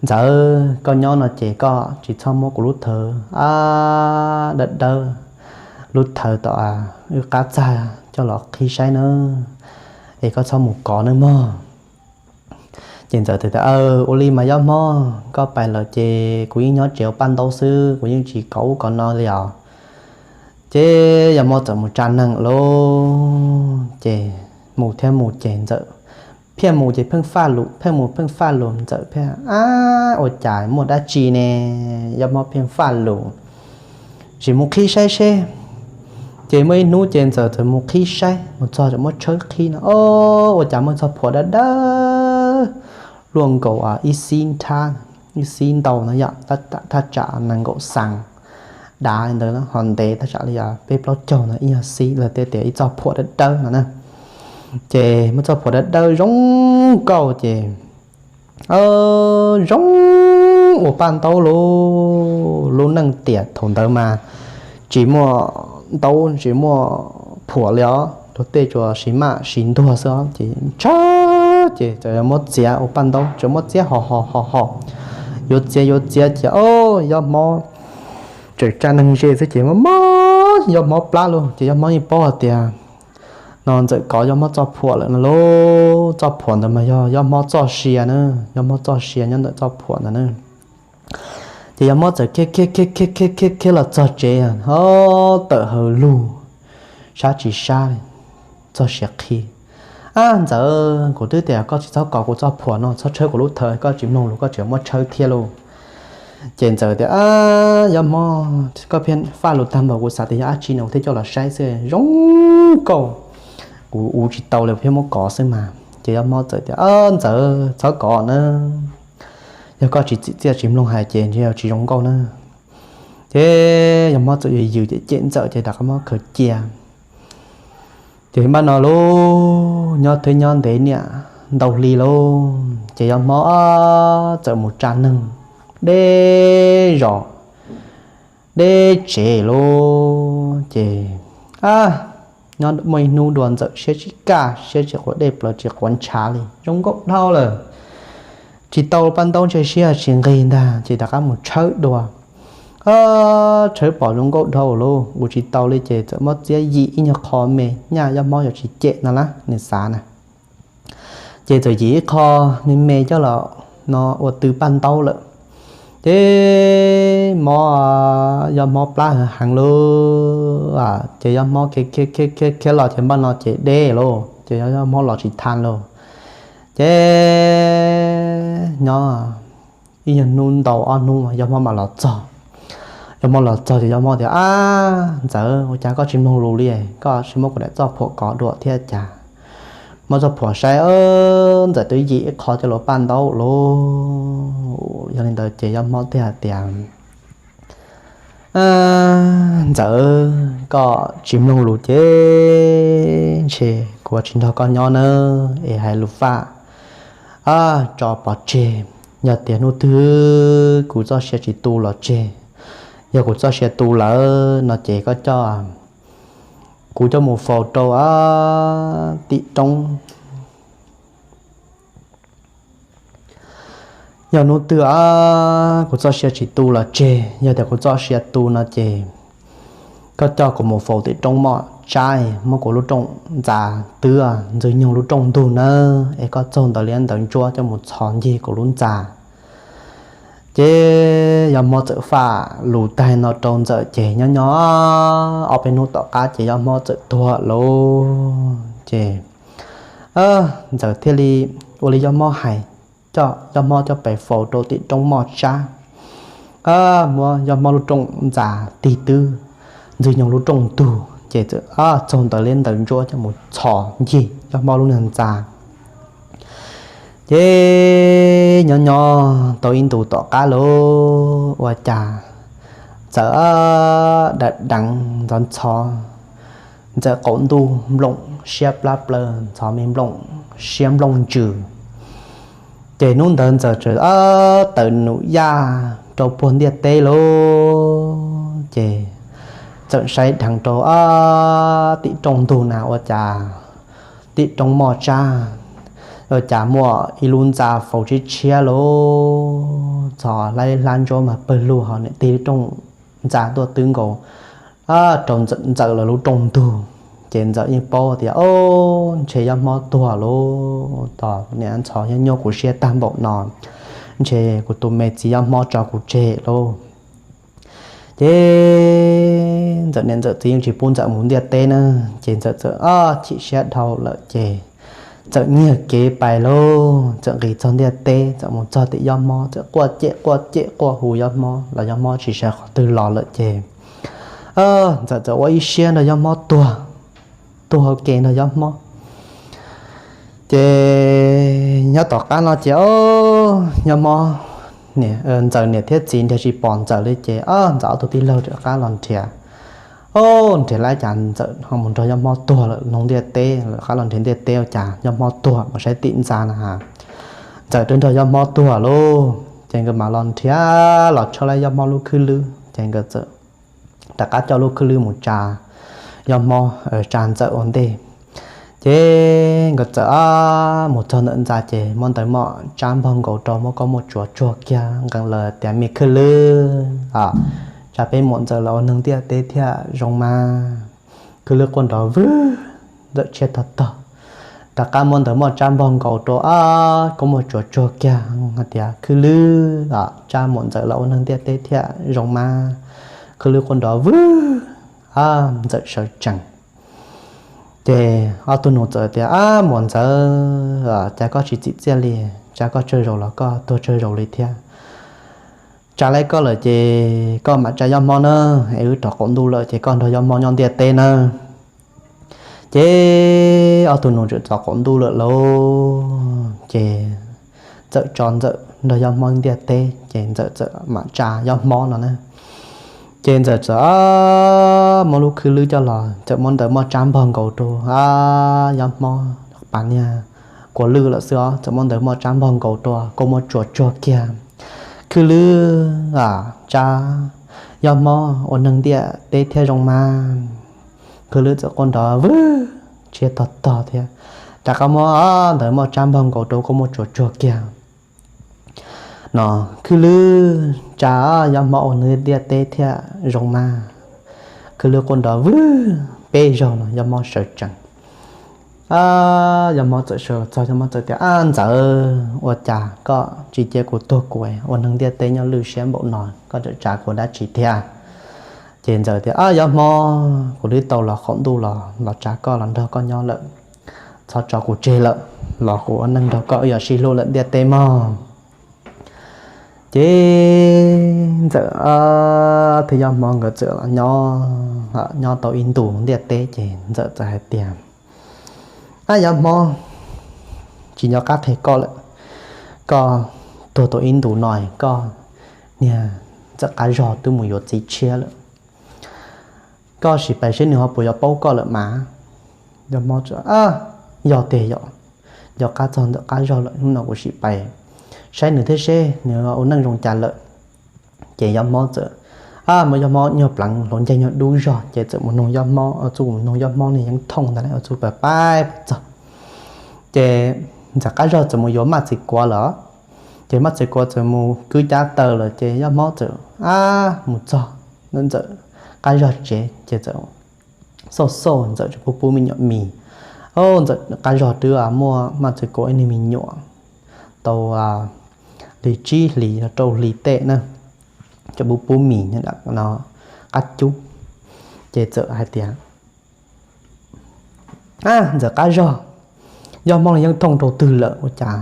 Ntxawm, koj nyob no ces koj tsis txhob muab kuv lub thawv a dawb dawb, lub thawv tom wb qab txag coj los qhib saib nawb, es koj txhob mus kov nawb mog. Ces Ntxawm tias, Ua li mas Yob Mob, koj pais lawm ces kuv yeej nyob tsev ua paj ntaub xwb, kuv yeej tsis kov ub kov no li os. Ces Yob Mob txawm mus tsa neeg lauj. Ces mus thiab mus ces Ntxawm pheej mus ces pheej faj lus, pheej mus pheej faj lus, Ntxawm pheej, Ab, ua cas muaj dab tsi ne? Yob Mob pheej faj lus, Tsis mus qhib saib seb. Ces muaj ib hnub ces Ntxawm txawm mus qhib saib, mus txog txawm muab tshawb qhib no, Ob, ua cas muaj txoj phuam dawb dawb luaj nkaus ib xib nrab, ib xib ntau no yom, thaj tsam nees nkaum xees dav li ntawd, ho ntev thaj tsam li peb plaub caug no ib nyuag xib, lawv tej tias ib txoj phuam dawb dawb no na. Ces muaj txoj phuam dawb dawb zoo nkauj ces zoo ua paj ntaub lauj. Lub neej tiam thaum ntawd mas tsis muaj ntaub tsis muaj phuam li os, luag tej tsuas siv maj siv ntuag xwb os. Ces ntshai ces txawm muab txiav ua paj ntaub, txawm muab txiav ho ho ho ho, yuav txiav yuav txiav ces, Ob, Yob Mob tseem tsa neeg ze xwb ces mob mob Yob Mob plab lauj. Ces Yob Mob yeej paub hais tias no Ntxawm kov Yob Mob txoj phuam lawm no lauj. Txoj phuam ntawd mas yog Yob Mob txoj sia na, Yob Mob txoj sia nyob ntawm txoj phuam ntawd na. Ces Yob Mob txawm khiav khiav khiav khiav khiav khiav los txog tsev, ho tawm hawm lug, sab tsis sab li, txoj sia qhi. Ab Ntxawm, kuv twb tias koj tsis txhob kov kuv txoj phuam no, txhob tshawb kuv lub thawv, koj tsis mloog lus koj tseem muab tshawb thiab lauj. Ces Ntxawm tias, Ab Yob Mob, koj pheej faj lus tag npaum kuv xav tias yog dab tsi no kuv thiaj coj los saib xwb, zoo nkauj, kuv ua tsis tau li pheej muab kov xwb mas. Ces Yob Mob txawm tias, Ntxawm, txhob kov na, yog koj tsis txim txiaj tsis mloog hais ces ntshe yog tsis zoo nkauj na. Ces Yob Mob txawm yws yws ces cem Ntxawm ces rov qab muab khaws cia. Ces npaj no lauj, nyob twb nyob ntev niam ntau hli lauj, ces Yob Mob txawm mus tsa neeg deb zos deb tsev lauj. Ces nyob muaj ib hnub dua Ntxawm siab tsis kaj, siab tsis quav dej plaws tsis quav ntshav li, zoo nkauj dhau lawm, tsis tau paj ntaub ntshai siab tsis nqig ntag ces rov qab mus tshawb dua. Tshawb pom zoo nkauj dhau lauj, ua tsis tau li ces txawm muab txiav yim ib nyuag qho me, nyaj Yob Mob yuav tsis cem no lawm nws xav na. Ces txawm yim ib qho me me coj los no ua tw paj ntaub lawm. Ces mob, Yob Mob plab heev heev lauj, ces Yob Mob khiav khiav khiav khiav los ces npaj no ces deb lauj, ces Yob Mob los tsis tau lauj. Ces nyob ib nyuag hnub ntau ob hnub Yob Mob mam los txog. Yob Mob los txog ces Yob Mob tias, Ab Ntxawm, ua cas koj tsis mloog lus li, koj tsis muab kuv daim txoj phuam kov dua thiab cas? Muab txoj phuam saib, Ntxawm twb yim ib qho coj los paj ntaub lauj. Yog li ntawd ces Yob Mob thiaj hais tias, Ntxawm, koj tsis mloog lus ces ntshe kuv tsis nrog koj nyob nawb, es hais lus faj tso pov tseg. Yog tias hnub twg kuv txoj sia tsis tu los tseg, yog kuv txoj sia tu lawm no ces koj coj kuv coj mus faus rau tim roob. Yog hnub twg kuv txoj sia tsis tu los tseg, yog tias kuv txoj sia tu no ces koj coj kuv mus faus tim roob moj tsab, muab kuv lub rooj ntxa twb ntxwg nyoog lub rooj ntug nawb, es koj txaug ntawv liab ntawv ntsuab coj mus txhos ncig kuv lub ntxa. Ces Yob Mob txawm faj lus tag no rau Ntxawm ces nyob nyob ob peb hnub tom qab ces Yob Mob txawm tuag lauj. Ces Ntxawm thiaj li ua li Yob Mob hais, coj Yob Mob coj pes faus rau tim roob moj tsab, muab Yob Mob lub rooj ntxa tig twb ntxwg nyoog lub rooj ntug ces txawm txaug ntawv liab ntawv ntsuab coj mus txhos ncig Yob Mob lub niag ntxa. Ces nyob nyob tau ib ntus tom qab lauj, ua cas Ntxawm dam deev ntxhov ntxhov, Ntxawm qaum ntuj nplooj siab plab plaws, ntxhov me nplooj siab nplooj ntsws. Ces hnub ntawd Ntxawm txawm tawm num yaj rau puag ntiaj teb lauj. Ces Ntxawm saib dheev rau tim rooj ntug na ua cas tim rooj moj tsab ua cas muaj ib lub ntxa faus tshiab tshiab lauj, txhov hlab hlab ntsuab mas pawg lug ho niam tig rooj ntxa tuaj twb nkaus rau Ntxawm lawv lub rooj ntug. Ces Ntxawm yeej paub tias, o, ntshe Yob Hmob tuag lauj, tos niam ntxhov nyob nyuaj kuv siab tag npaum no, ntshe kuv tus me txiv Yob Hmob tso kuv tseg lauj. Ces Ntxawm niam Ntxawm txiv yeej tsis pub Ntxawm mus ntiaj teb na, ces Ntxawm txawm o chim siab dhau lawm ces Ntxawm nyiag kev pais lauj. Ntxawm nqis txog ntiaj teb, Ntxawm mus txog tim Yob Hmob, Ntxawm quaj cem quaj cem quaj hu Yob Hmob los Yob Hmob tsis sawv qhov twg los lawm ces Ntxawm txawm ua ib siab nrog Yob Hmob tuag, tuag ua ke nrog Yob Hmob. Ces nyob tom qab no ces o, Yob Hmob, Ntxawm niam thiab txiv nrhiav tsis pom Ntxawm li ces o Ntxawm ob tug tij laug rov qab los nrhiav. O, nrhiav lawm cas Ntxawm ho mus nrog Yob Hmob tuag lawm, nug ntiaj teb lawm, qab los nrhiav ntiaj teb ua cas Yob Hmob tuag, mus saib tim ntxa na ha, Ntxawm twb nrog Yob Hmob tuag lauj. Ces nkawd mam los nrhiav los tshawb lawm Yob Hmob lub khwb lwb ces nkawd txawm rov qab coj lub khwb lwb mus tsa Yob Hmob, tsa Ntxawm ua ntej. Ces nkawd txawm mus txog ntawm ntxa ces muab ntawv moj tsab npog nkaus rau, muab koob muaj tsuas tsuag kiag nqee lawm tias, me khwb lwb, tsa peb muam Ntxawm los ua neeg ntiaj teb thiaj zoo mas. Khwb lwb quaj nrov vwg, Ntxawm tshiab tog tog. Rov qab muab ntawv moj tsab npog nkaus rau, koob muaj tsuas tsuag kiag hais tias, khwb lwb, tsa muam Ntxawm los ua neeg ntiaj teb thiaj zoo mas. Khwb lwb quaj nrov vwg, Ntxawm sawv tsees. Ces ob tug nus txawm tias, ab muam Ntxawm, cas koj tsis txim txiaj li, tsa koj tsawg zaus los koj tuag tsawg zaus li thiab. Tsa lawm koj lawm ces koj mam tsa Yob Hmob na, es wb rov qaum ntuj lawm ces koj nrog Yob Hmob nyob ntiaj teb na. Ces ob tug nus txawm rov qaum ntuj lawm lauj, ces Ntxawm tso Ntxawm nrog Yob Hmob ntiaj teb ces Ntxawm txawm mam tsa Yob Hmob no na. Ces Ntxawm txawm muab lub khwb lwb coj los, txawm muab ntawv moj tsab npog nkaus rau, Yob Hmob pas niag kua lwj lawm xwb os, txawm muab ntawv moj tsab npog nkaus rau, koob muaj tsuas tsuag kiag. Khwb lwb, tsa Yob Hmob ua neeg ntiaj teb thiaj zoo mas. Khwb lwb txawm quaj nrov vwg, tshiab tog tog thiab. Rov qab muab ntawv moj tsab npog nkaus rau, koob muaj tsuas tsuag kiag. No, khwb lwb, tsa Yob Hmob ua neeg ntiaj teb thiaj zoo mas. Khwb lwb quaj nrov vwg peb zaug no Yob Hmob sawv tsees. Yob Hmob txawm sawv txog, Yob Hmob txawm tias, ab Ntxawm, ua cas koj tsis cia kuv tuag kuv ua neeg ntiaj teb nyob lwj siab npaum no, koj tseem tsa kuv dab tsi thiab? Ces Ntxawm tias, ab Yob Hmob, kuv twb tau los qaum ntuj los, los tsa koj los nrog koj nyob lawm, txhob tso kuv tseg lawm, los kuv ua neeg nrog koj wb yuav sib hlub lawm ntiaj teb mog. Ces Ntxawm thiab Yob Hmob nkawd txawm los nyob, nyob tau ib ntus ntiaj teb ces Ntxawm txawm hais tias, ab Yob Hmob, tsis nco qab qhia koj lawm, koj tuag tau ib ntus no koj niag Ntxawm qab zog twb mus yuav txiv tshiab lawm. Koj sim pais seb nws ho puas yuav paub koj lawm mas. Yob Hmob, yog tiag yom, nco qab txog Ntxawm qab zog lawm, hnub no kuv sim pais saib nws thiab seb nws ua neej zoo cas lawm. Ces Yob Hmob txawm, ab, muab Yob Hmob nyuag pleev hluas ncaig nyuag dub zog ces txawm mus nug Yob Hmob, txawm mus nug Yob Hmob niag Yeeb Thooj ntag lauj, txawm pais pais txog. Ces Ntxawm qab zog txawm mus yuav Maj Txiv Kuav lawm. Ces Maj Txiv Kuav txawm mus kwv cab taws lawm ces Yob Hmob txawm, ab, mus txog Ntxawm qab zog tsev ces txawm xauj xauj Ntxawm tseem pub pub me nyuam mis. Ntxawm qab zog twb muaj Maj Txiv Kuav ib niag me nyuam tau li tsib hlis rau hlis tej na, tseem pub pub mis no qab cub. Ces txawm hais tias, ab, Ntxawm qab zog, Yob Hmob niag Yeeb Thooj rau twg lawm ua cas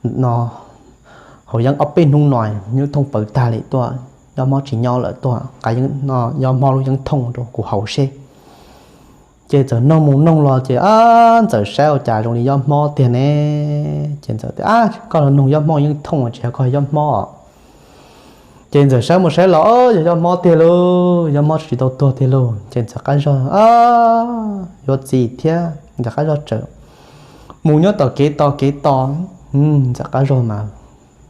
no, haus yeeb ob peb hnub no Yeeb Thooj pawv tag li tuaj, Yob Hmob tsis nyob lawm, tuaj nqa Yob Hmob lub Yeeb Thooj rau kuv haus seb. Ces Ntxawm noog mus noog los ces ab, Ntxawm saib ua cas zoo li Yob Hmob tiag ne. Ces Ntxawm tias, Ab, koj los noog Yob Hmob yeej thooj tsis yog koj Yob Hmob. Ces Ntxawm saib mus saib los, Yog Yob Hmob tiag lauj, Yob Hmob tsis tau tuag tiag lauj. Ces Ntxawm qab zog yuav txiv thiab, Ntxawm qab zog tseem mus nyob tom kev tos kev tos. Ntxawm qab zog mas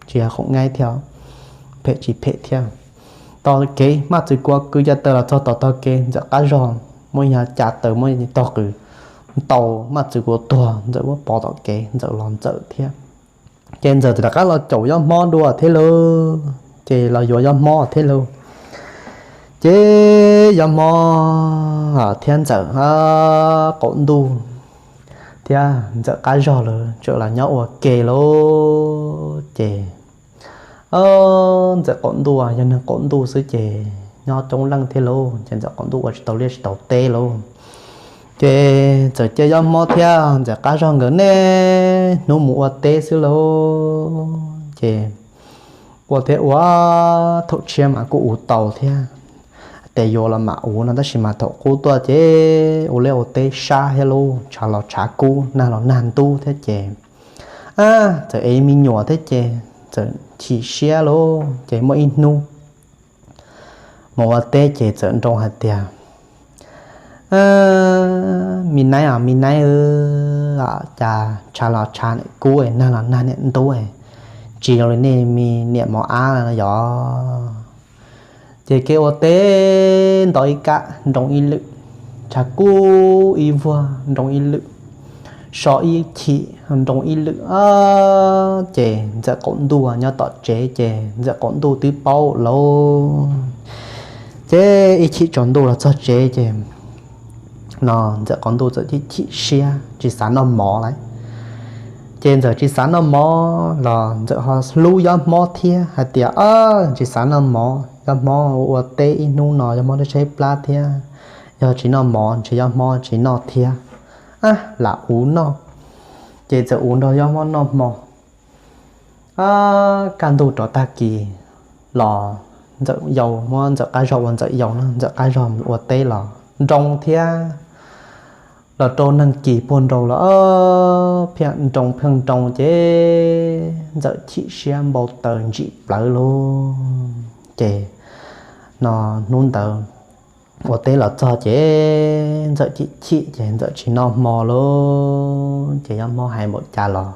tsis yog khoom nyaib thiab, phem tsis phem thiab. Tos kev maj txwv kuav kwv cov taws los txog tom tog kev, Ntxawm qab zog muab yog cav taws muab tog qws ntaus maj txwv kuav tuag, Ntxawm muab pov tom kev, Ntxawm los Ntxawm thiab. Ces Ntxawm rov qab los caum Yob Hmob dua thiab lauj, ces los yuav Yob Hmob thiab lauj. Ces Yob Hmob thiab Ntxawm qaum ntuj thiab Ntxawm qab zog lawv txawm los nyob ua ke lauj. Ces Ntxawm qaum ntuj yog neeg qaum ntuj xwb ces nyob coob leej thiab lauj, ces Ntxawm qaum ntuj ua tsis tau liaj tsis tau teb lauj. Ces txawm cia Yob Hmob thiab Ntxawm qab zog nkawd niaj hnub mus ua teb xwb lauj. Ces ua thiab ua, thaum tshiab mas kuj ua tau thiab, tes yuav los mam ua no, tab sis mas thaum qub tuaj ces ua liaj ua teb sab thiab lauj, tshav los tshav kub, nag los nag ntub thiab ces txawm ev me nyuam thiab ces txawm chim siab lauj. Ces muaj ib hnub mus ua teb ces txawm nroo hais tias, Me naib os me naib, cas tshav los tshav niam kub, nag los nag niam ntub, tsis zoo li nej me niam mos ab no yog. Ces kev ua teb nto ib kam nroo ib lwm, tshav kub ib vuag nroo ib lwm, so ib chim nroo ib lwm. Ces Ntxawm qaum ntuj nyob tom tsev ces Ntxawm qaum ntuj twb paub lauj. Ces ib chim tsaus ntuj los txog tsev ces no Ntxawm qaum ntuj txawm chim chim siab tsis xav noj mov lawm. Ces Ntxawm tsis xav noj mov los Ntxawm ho hlub Yob Hmob thiab hais tias, Tsis xav noj mov, Yob Hmob ua teb ib hnub no Yob Hmob tshaib tshaib plab thiab, yog tsis noj mov ntshe Yob Hmob tsis noj thiab. Ab, lam ua noj. Ces txawm ua nrog Yob Hmob noj hmo. Kaj ntug rov tag kis los Ntxawm yau, muab Ntxawm qab zog ua Ntxawm yau no, Ntxawm qab zog ua teb los nroo thiab. Los rau neeg kis puag nrau los pheej nroo pheej nroo ces Ntxawm chim siab npau taws ntsim plawv lauj. Ces no hnub ntawd ua teb los txog ces Ntxawm chim chim ces Ntxawm tsis noj hmo lauj. Ces Yob Hmob hais npaum cas los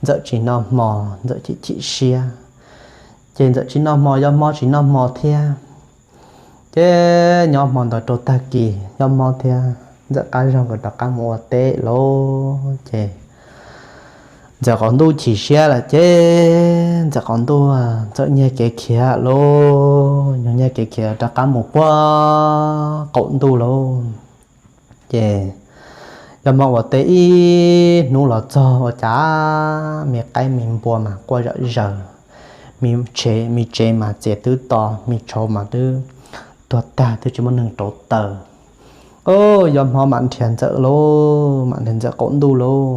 Ntxawm tsis noj hmo, Ntxawm chim chim siab. Ces Ntxawm tsis noj hmo, Yob Hmob tsis noj hmo thiab. Ces nyob hmo ntawd rau tag kis Yob Hmob thiab Ntxawm qab zog nkawd rov qab mus ua teb lauj. Ces Ntxawm qaum ntuj chim siab lawm ces Ntxawm qaum ntuj txawm nyiag kev khiav lauj, nyiag kev khiav rov qab mus puag qaum ntuj lauj. Ces Yob Hmob ua teb ib hnub los txog ua cas me qaib me npua mas quaj zom zaws, me tsev mas txias twb to, me tshauv mas twb tuag tag twb tsis muaj neeg rauv taws. Yob Hmob mam nrhiav Ntxawm lauj, mam nrhiav Ntxawm qaum ntuj lauj,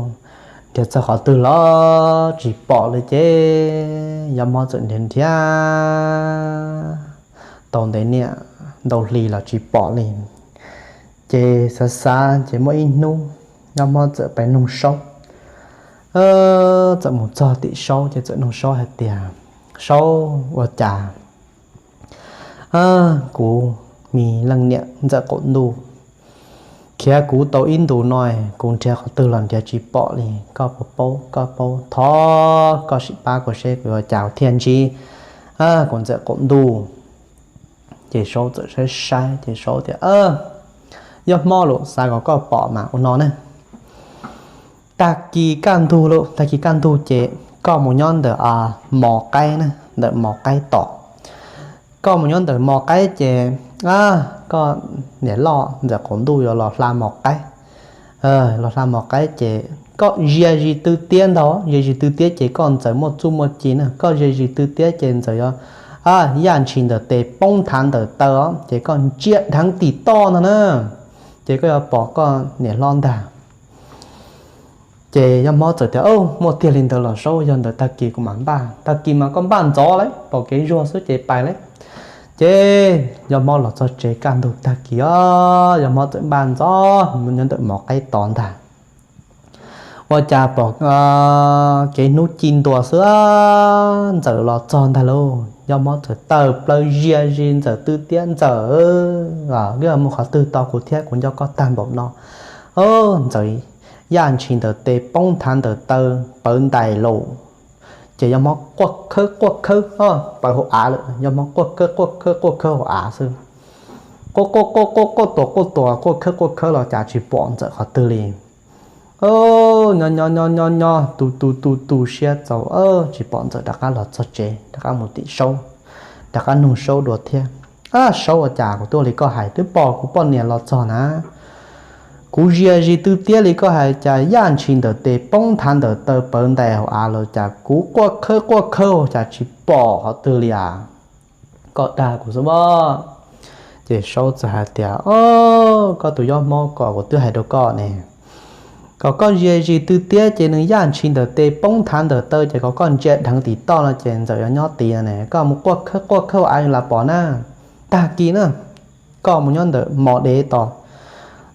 nrhiav txog qhov twg los tsis pom li ces Yob Hmob txawm nrhiav nrhiav tau ntev niam ntau hli los tsis pom li. Ces xav xav ces muaj ib hnub Yob Hmob txawm pib noog Saub. Txawm mus txog tim Saub ces txawm noog Saub hais tias, Saub, ua cas kuv me leej niam Ntxawm qaum ntuj khiav kuv tau ib ntus no, kuv nrhiav qhov twg los nrhiav tsis pom li, koj puas paub? Koj paub thov koj sim pab kuv seb kuv yuav ua cas thiaj ntsib kuv Ntxawm qaum ntuj. Ces Saub txawm saib saib ces Saub tias, Yob Hmob lauj, xav kom koj pom mas ua no ne. Tag kis kaj ntug lauj, tag kis kaj ntug ces koj mus nyob ntawm mos qaib na, ntawm mos qaib tom. Koj mus nyob ntawm mos qaib ces koj niam loj Ntxawm qaum ntuj yuav los hla mos qaib. Los hla mos qaib ces koj zia zis tw tiab ntag, zia zis tw tiab ces koj Ntxawm muaj txuj muaj ci na, koj zia zis tw tiab ces Ntxawm yuav yaj ntshis ntawm tes poob nthav ntawm taw os, ces koj ntsia dheev tim toj ntag na, ces koj yuav pom koj niam hlob ntag. Ces Yob Hmob txawm tias, Muaj tiag li ntawd los Saub, yog ntawd tag kis kuv mam npaj, tag kis mas koj npaj ntxov lauj, pom kev zuag xwb ces pais lauj. Ces Yob Mob los txog tsev kaj ntug tag kis os, Yob Mob txawm npaj ntxov mus nyob ntawm mov qaib tod ntag. Ua cas pom kev hnub ci ntua xwb, Ntxawm los txog ntag lauj. Yob Mob txawm tawm plaws zias zis Ntxawm tw tiab, Ntxawm, koj mus qhov twg tau kuv thiab, kuv nco koj tag npaum no. Ntxawm yaj ntshis ntawm tes poob nthav ntawm taw pawv ntais lauj. Ces Yob Mob quaj khawb quaj khawb pawv hauv av lawm, Yob Mob quaj khawb quaj khawb quaj khawb hauv av xwb. Quaj quaj quaj quaj quaj tuag quaj tuag quaj khawb quaj khawb los cas tsis pom Ntxawm qhov twg li. Nyob nyob nyob nyob nyob tu tu tu tu siab txaus tsis pom Ntxawm, rov qab los txog tsev rov qab mus tim Saub, rov qab nug Saub dua thiab. Ab Saub, ua cas kuv twb ua li koj hais, twb pom kuv poj niam los txog na, kuv zias zis tw tiab li koj hais cas yaj ntshis ntawm tes poob nthav ntawm taw pawv ntais hauv av los cas kuv quaj khawb quaj khawb cas tsis pom qhov twg li as. Koj dag kuv xwb pob. Ces Saub txawm hais tias, O, koj tus Yob Mob, kom kuv twb hais rau koj ne, kom koj zias zis tw tiab ces nws yaj ntshis ntawm tes poob nthav ntawm taw ces kom koj ntsia dheev tim toj no ces Ntxawm yuav nyob tid ne, koj mus quaj khawb quaj khawb hauv av los pom na. Tag kis na, koj mus nyob ntawm mos dev tod,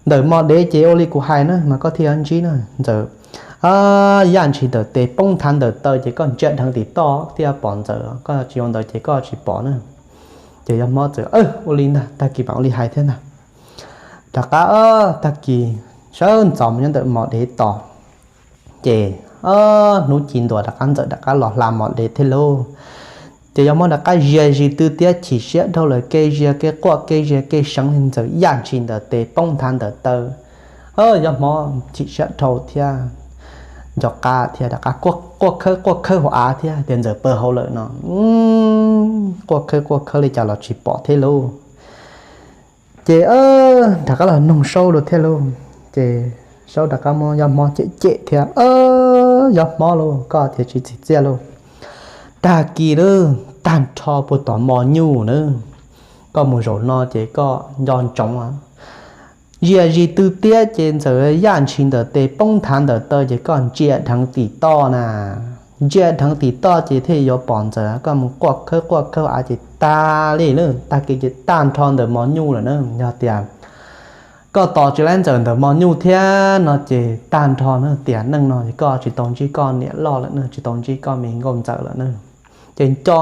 ntawm mos dev ces ua li kuv hais na mas koj thiaj yuav ntsib na. Ntxawm yaj ntshis ntawm tes poob nthav ntawm taw ces koj ntsia dheev tim toj thiaj pom Ntxawm, koj tsis ua ntawd ces koj tsis pom na. Ces Yob Mob txawm, Ua li ntag, tag kis mam ua li hais thiab ntag. Rov qab tag kis sawv ntxov mus nyob ntawm mos dev tod, ces hnub ci ntua rov qab Ntxawm rov qab los hla mos dev thiab lauj. Ces Yob Mob rov qab zias zis tw tiab chim siab dhau lawm, kev zias kev quaj kev zias kev seev li Ntxawm yaj ntshis ntawm tes poob nthav ntawm taw. Yob Mob chim siab dhau thiab nco qab thiab rov qab quaj khawb quaj khawb hauv av thiab tias Ntxawm pawv hauv lawm no. Quaj khawb quaj khawb li cas los tsis pom thiab lauj. Ces rov qab los nug Saub dua thiab lauj. Ces Saub rov qab muab Yob Mob cem cem thiab, Yob Mob lauj, koj thiaj tsis txim txiaj lauj. Tag kis lauj, tag nrho puag tom mos nyuj na, koj mus zaum no ces koj nco ntsoov, zias zis tw tiab ces Ntxawm yaj ntshis ntawm tes poob nthav ntawm taw ces koj ntsia dheev tim toj na. Ntsia dheev tim toj ces thiaj yuav pom Ntxawm, koj mus quaj khawb quaj khawb av ces tag li lauj, tag kis ces tag nrho ntawm mos nyuj lawm na. Yog tias koj tos tsis laib Ntxawm ntawm mos nyuj thiab no ces tag nrho na, tiam neej no ces koj tsis tau ntsib koj niam loj lawm na, tsis tau ntsib koj me nkauj Ntxawm lawm na. Ces nco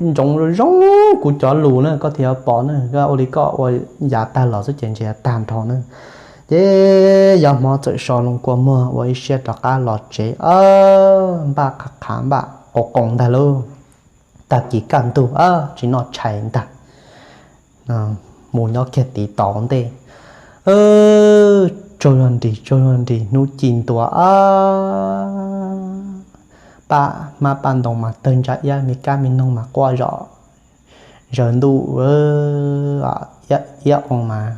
ntsoov zoo kuv cov lus na, koj thiaj yuav pom na, koj ua li koj ua yav tag los xwb ces ntshe tag nrho na. Ces Yob Mob txawm so loo kua muag ua ib siab rov qab los tsev, npaj qhov qhav npaj qos qoos ntag lauj. Tag kis kaj ntug tsis noj tshais ntag, mus nyob kiag tid tod ntej. Tsaug zog nrig tsaug zog nrig hnub ci ntua, paj hmab paj ntoo mas tawg ntsa iab, me kab me noog mas quaj zom zaws ntuj, iab oo mas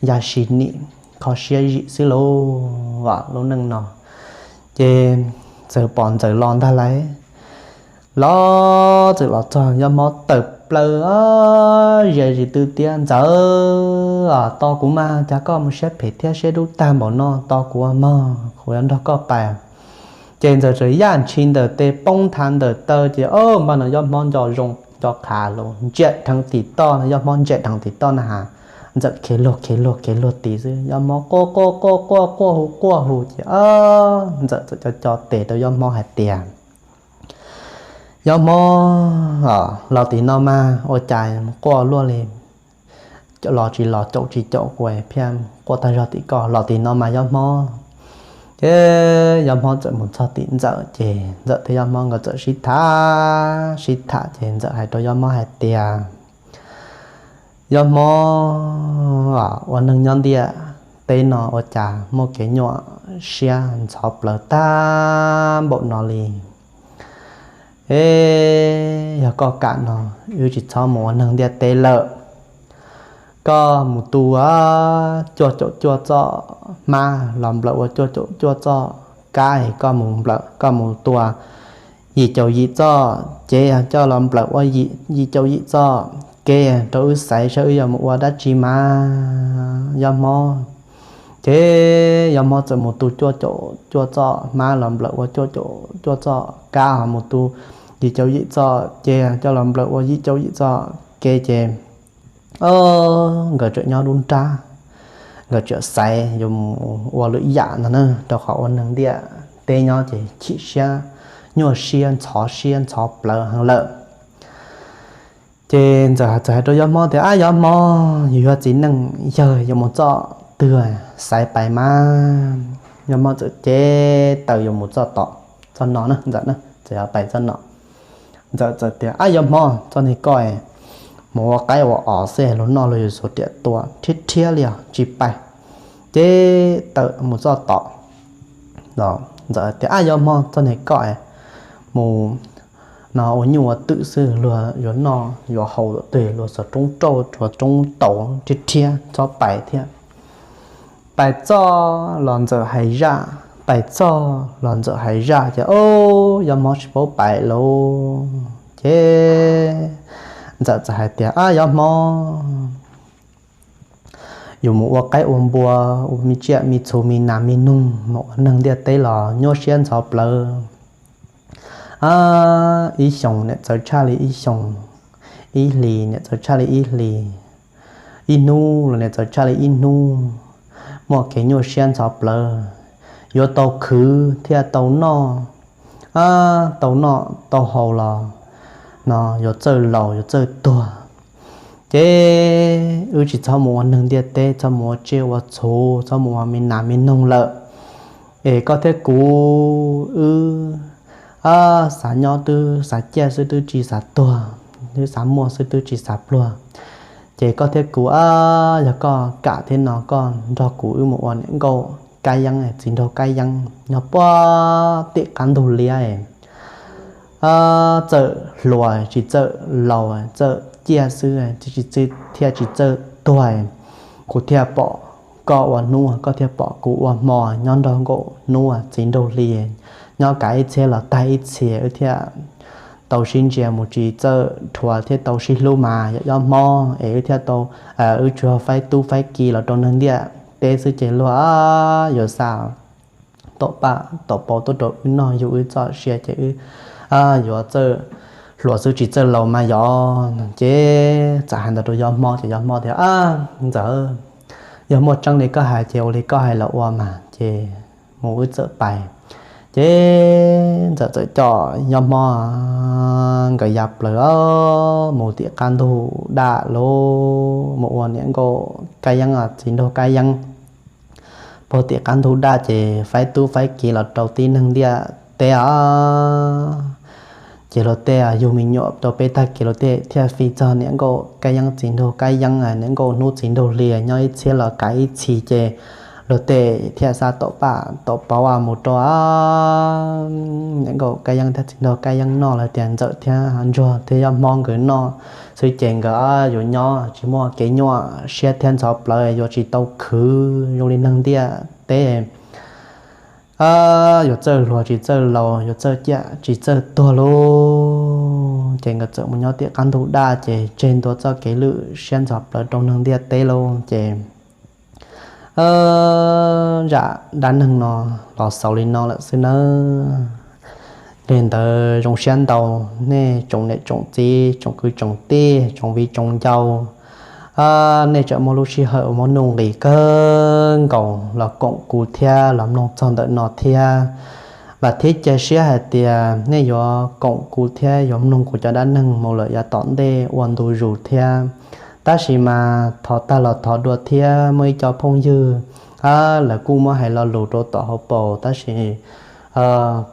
ya si nim kho siab zim xwb lauj. Lub neej no ces txawm pom Ntxawm los ntag lauj. Los txawm los txog Yob Mob tawm plaws, zias zis tw tiab, Ntxawm, tos kuv mas, cas koj mus siab phem thiab siab dub tag npaum no, tos kuv mog, kuv yuav nrog koj pais. Ces Ntxawm txawm yaj ntshis ntawm tes poob nthav ntawm taw ces, o, npaj no Yob Mob nco zoo nco qhav los ntsia dheev tim toj no, Yob Mob ntsia dheev tim toj na has, Ntxawm khiav luag khiav luag khiav luag tid xwb, Yob Mob quaj quaj quaj quaj quaj hu quaj hu ces, o, Ntxawm txawm co co tes rau Yob Mob hais tias, Yob Mob, los tim no mas ua cas quaj luaj li, los tsis los caum tsis caum kuv, thiaj quaj tag zog tim koj, los tim no mas Yob Mob. Ces Yob Mob txawm mus txog tim Ntxawm ces Ntxawm thiab Yob Mob nkawd txawm sib tham sib tham ces Ntxawm hais rau Yob Mob hais tias, Yob Mob, ua neeg nyob ntiaj teb no ua cas muaj kev nyuaj siab ntxhov plawv tag npaum no li. E, yog koj kam no, wb tsis txhob mus ua neeg ntiaj teb lawm. Koj mus tu cuaj caum cuaj txoj hmab los nplawm ua cuaj caum cuaj txoj kab, koj mus nplawm, koj mus tua yim caum yim txoj cev coj los nplawm ua yim caum yim txoj kev rau wb xaiv saib wb yuav mus ua dab tsi mas Yob Mob. Ces Yob Mob txawm mus tu cuaj caum cuaj txoj hmab los nplawm ua cuaj caum cuaj txoj kab, ho mus tu yim caum yim txoj cev coj los nplawm ua yim caum yim txoj kev ces Nkawd tseem nyob dub nrab, nkawd tseem xaiv yuav mus ua lwm yam no na, rau qhov ua neeg ntiaj teb nyob ces chim siab, nyuaj siab ntxhov siab ntxhov plawv heev lawm. Ces Ntxawm txawm hais rau Yob Hmob tias, Ab Yob Hmob, yus yog txiv neej yawg yuav mus txoj twg, xaiv pais mas. Yob Hmob txawm cev taws yuav mus txoj tom, txoj no na, Ntxawm na, txawm yuav pais txoj no. Ntxawm txawm tias, Ab Yob Hmob, txoj niag koj mus ua qaib ua os xwb, luag noj luag yuav xuas riam tua rhiab rhiab li os, tsis pais. Cev taws mus txoj tom. Ntxawm tias, Ab Yob Hmob, txoj niag koj mus no ua nyuj ua twm xwb, luag yuav noj yuav haus tom twg luag xuas roob rauj rhuav roob taus rhiab rhiab, txhob pais thiab. Pais txoj los Ntxawm hais zaj, pais txoj los Ntxawm hais zaj ces, o, Yob Hmob tsis paub pais lauj. Ces Ntxawm txawm hais tias, Ab Yob Hmob, yus mus ua qaib ua npua, ua me tsiaj me txhu me nas me noog, mus ua neeg ntiaj teb los nyuaj siab ntxhov plawv. Ib xyoos niam txawv tshaj li ib xyoos, ib hlis niam txawv tshaj li ib hlis, ib hnub los niam txawv tshaj li ib hnub, muaj kev nyuaj siab ntxhov plawv, yuav tau khwv thiaj tau noj, tau noj tau haus los no yuav txawj laus yuav txawj tuag. Ces wb tsis txhob mus ua neeg ntiaj teb, txhob mus ua tsiaj ua txhu, txhob mus ua me nas me noog lawm. Es koj thiab kuv wb xav nyob twb xav ciaj xwb twb tsis xav tuag, twb xav muaj xwb twb tsis xav pluag. Ces koj thiab kuv, yog koj kam thiab no koj nrog kuv wb mus ua niam nkauj Kab Yeeb, txiv nraug Kab Yeeb nyob puag tim qab ntug liab. Txawj hluas tsis txawj laus, txawj ciaj xwb tsis txawj thiaj tsis txawj tuag. Kuv thiaj pom koj ua hnub, koj thiaj pom kuv ua hmo, nyob nrog nkauj hnub txiv nraug hli, nyob kav ib txhiab los tag ib txhis wb thiaj tau sib ntsia mus tsis txawj dhuav thiaj tau sib hlub mas yog Yob Hmob es wb thiaj tau, wb tsuas faib tub faib ki los rau neeg ntiaj teb xwb ces luag yuav xa tom paj tom pauv tuaj rau wb noj yug wb txoj sia ces wb yuav txawj hluas xwb tsis txawj laus mas yog. Ces txawm hais ntawd rau Yob Hmob ces Yob Hmob tias, Ntxawm, yog muaj tseeb li koj hais ces ua li koj hais los ua mas. Ces mus wb txawm pais. Ces Ntxawm txawm coj Yob Hmob nkawd ya plaws mus tim qab ntug daj lauj, mus ua niam nkauj Kab Yeeb, txiv nraug Kab Yeeb. Puag tim qab ntug daj ces faib tub faib ki los rau tib neeg ntiaj teb os. Ces luag tej yug me nyuam rau peb tag kis luag tej thiaj fi txog niam nkauj Kab Yeeb txiv nraug Kab Yeeb, niam nkauj hnub txiv nraug hli nyob ib txhiab los kav ib txhis ces luag tej thiaj xa tom paj tom pauv mus rau niam nkauj Kab Yeeb thiab txiv nraug Kab Yeeb noj los tias Ntxawm thiab Ntsuag thiab Yob Hmob nkawd noj xwb ces nkawd yuav nyob tsis muaj kev nyuaj siab thiab ntxhov plawv yuav tsis tau khwv zoo li neeg ntiaj teb. Yuav txawj hluas tsis txawj laus, yuav txawj ciaj tsis txawj tuag lauj. Ces nkawd txawm mus nyob tim qab ntug daj ces tseg ntua txoj kev lwj siab ntxhov plawv rau neeg ntiaj teb lauj. Ces zaj dab neeg no los xaus li no lawm xwb nawb. Li ntawd zoo siab ntau nej tsoom niam tsoom txiv tsoom kwv tsoom tij tsoom viv tsoom ncaus, nej tseem muaj lub sij hawm muaj nuj nqis kawg nkaus los koom kuv thiab los mloog txog ntawm no thiab. Vam thiab cia siab hais tias nej yuav koom kuv thiab yuav mloog kuv cov dab neeg mus lawm yav tom ntej ua ntu zus thiab. Tab sis mas thov tag los thov dua thiab muaj ib co phooj ywg, lawv kuj muab hais lo lus rau tom hauv paus tab sis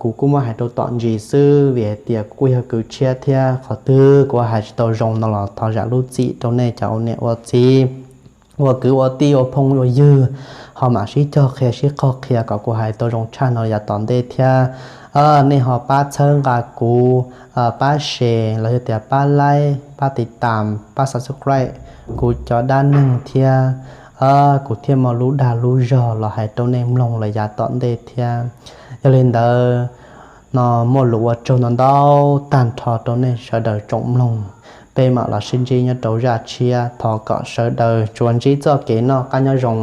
kuv kuj muab hais rau tom ntsis xwb vim hais tias kuv kuj yog kwv tshiab thiab qhov twg kuv hais tsis tau zoo no los thov zam lub txim rau nej cov ua niam ua txiv, ua kwv ua tij ua phooj ua ywg, ho mam sib cog qhia sib qhog qhia kom kuv hais tau zoo tshaj no yav tom ntej thiab. Nej ho pab txhawb nqa kuv, pab share los yog tias pab like, pab tiv tam, pab subscribe kuv cov dab neeg thiab, kuv thiaj muaj lub dag lub zog los hais rau nej mloog lawm yav tom ntej thiab. Yog li ntawd, no muaj lus ua tsaug ntau ntau tag nrho rau nej sawv daws tsoom mloog. Peb mam los sib ntsib nyob rau zaj tshiab, thov kom sawv daws tsuas ntsib txoj kev noj qab nyob zoo.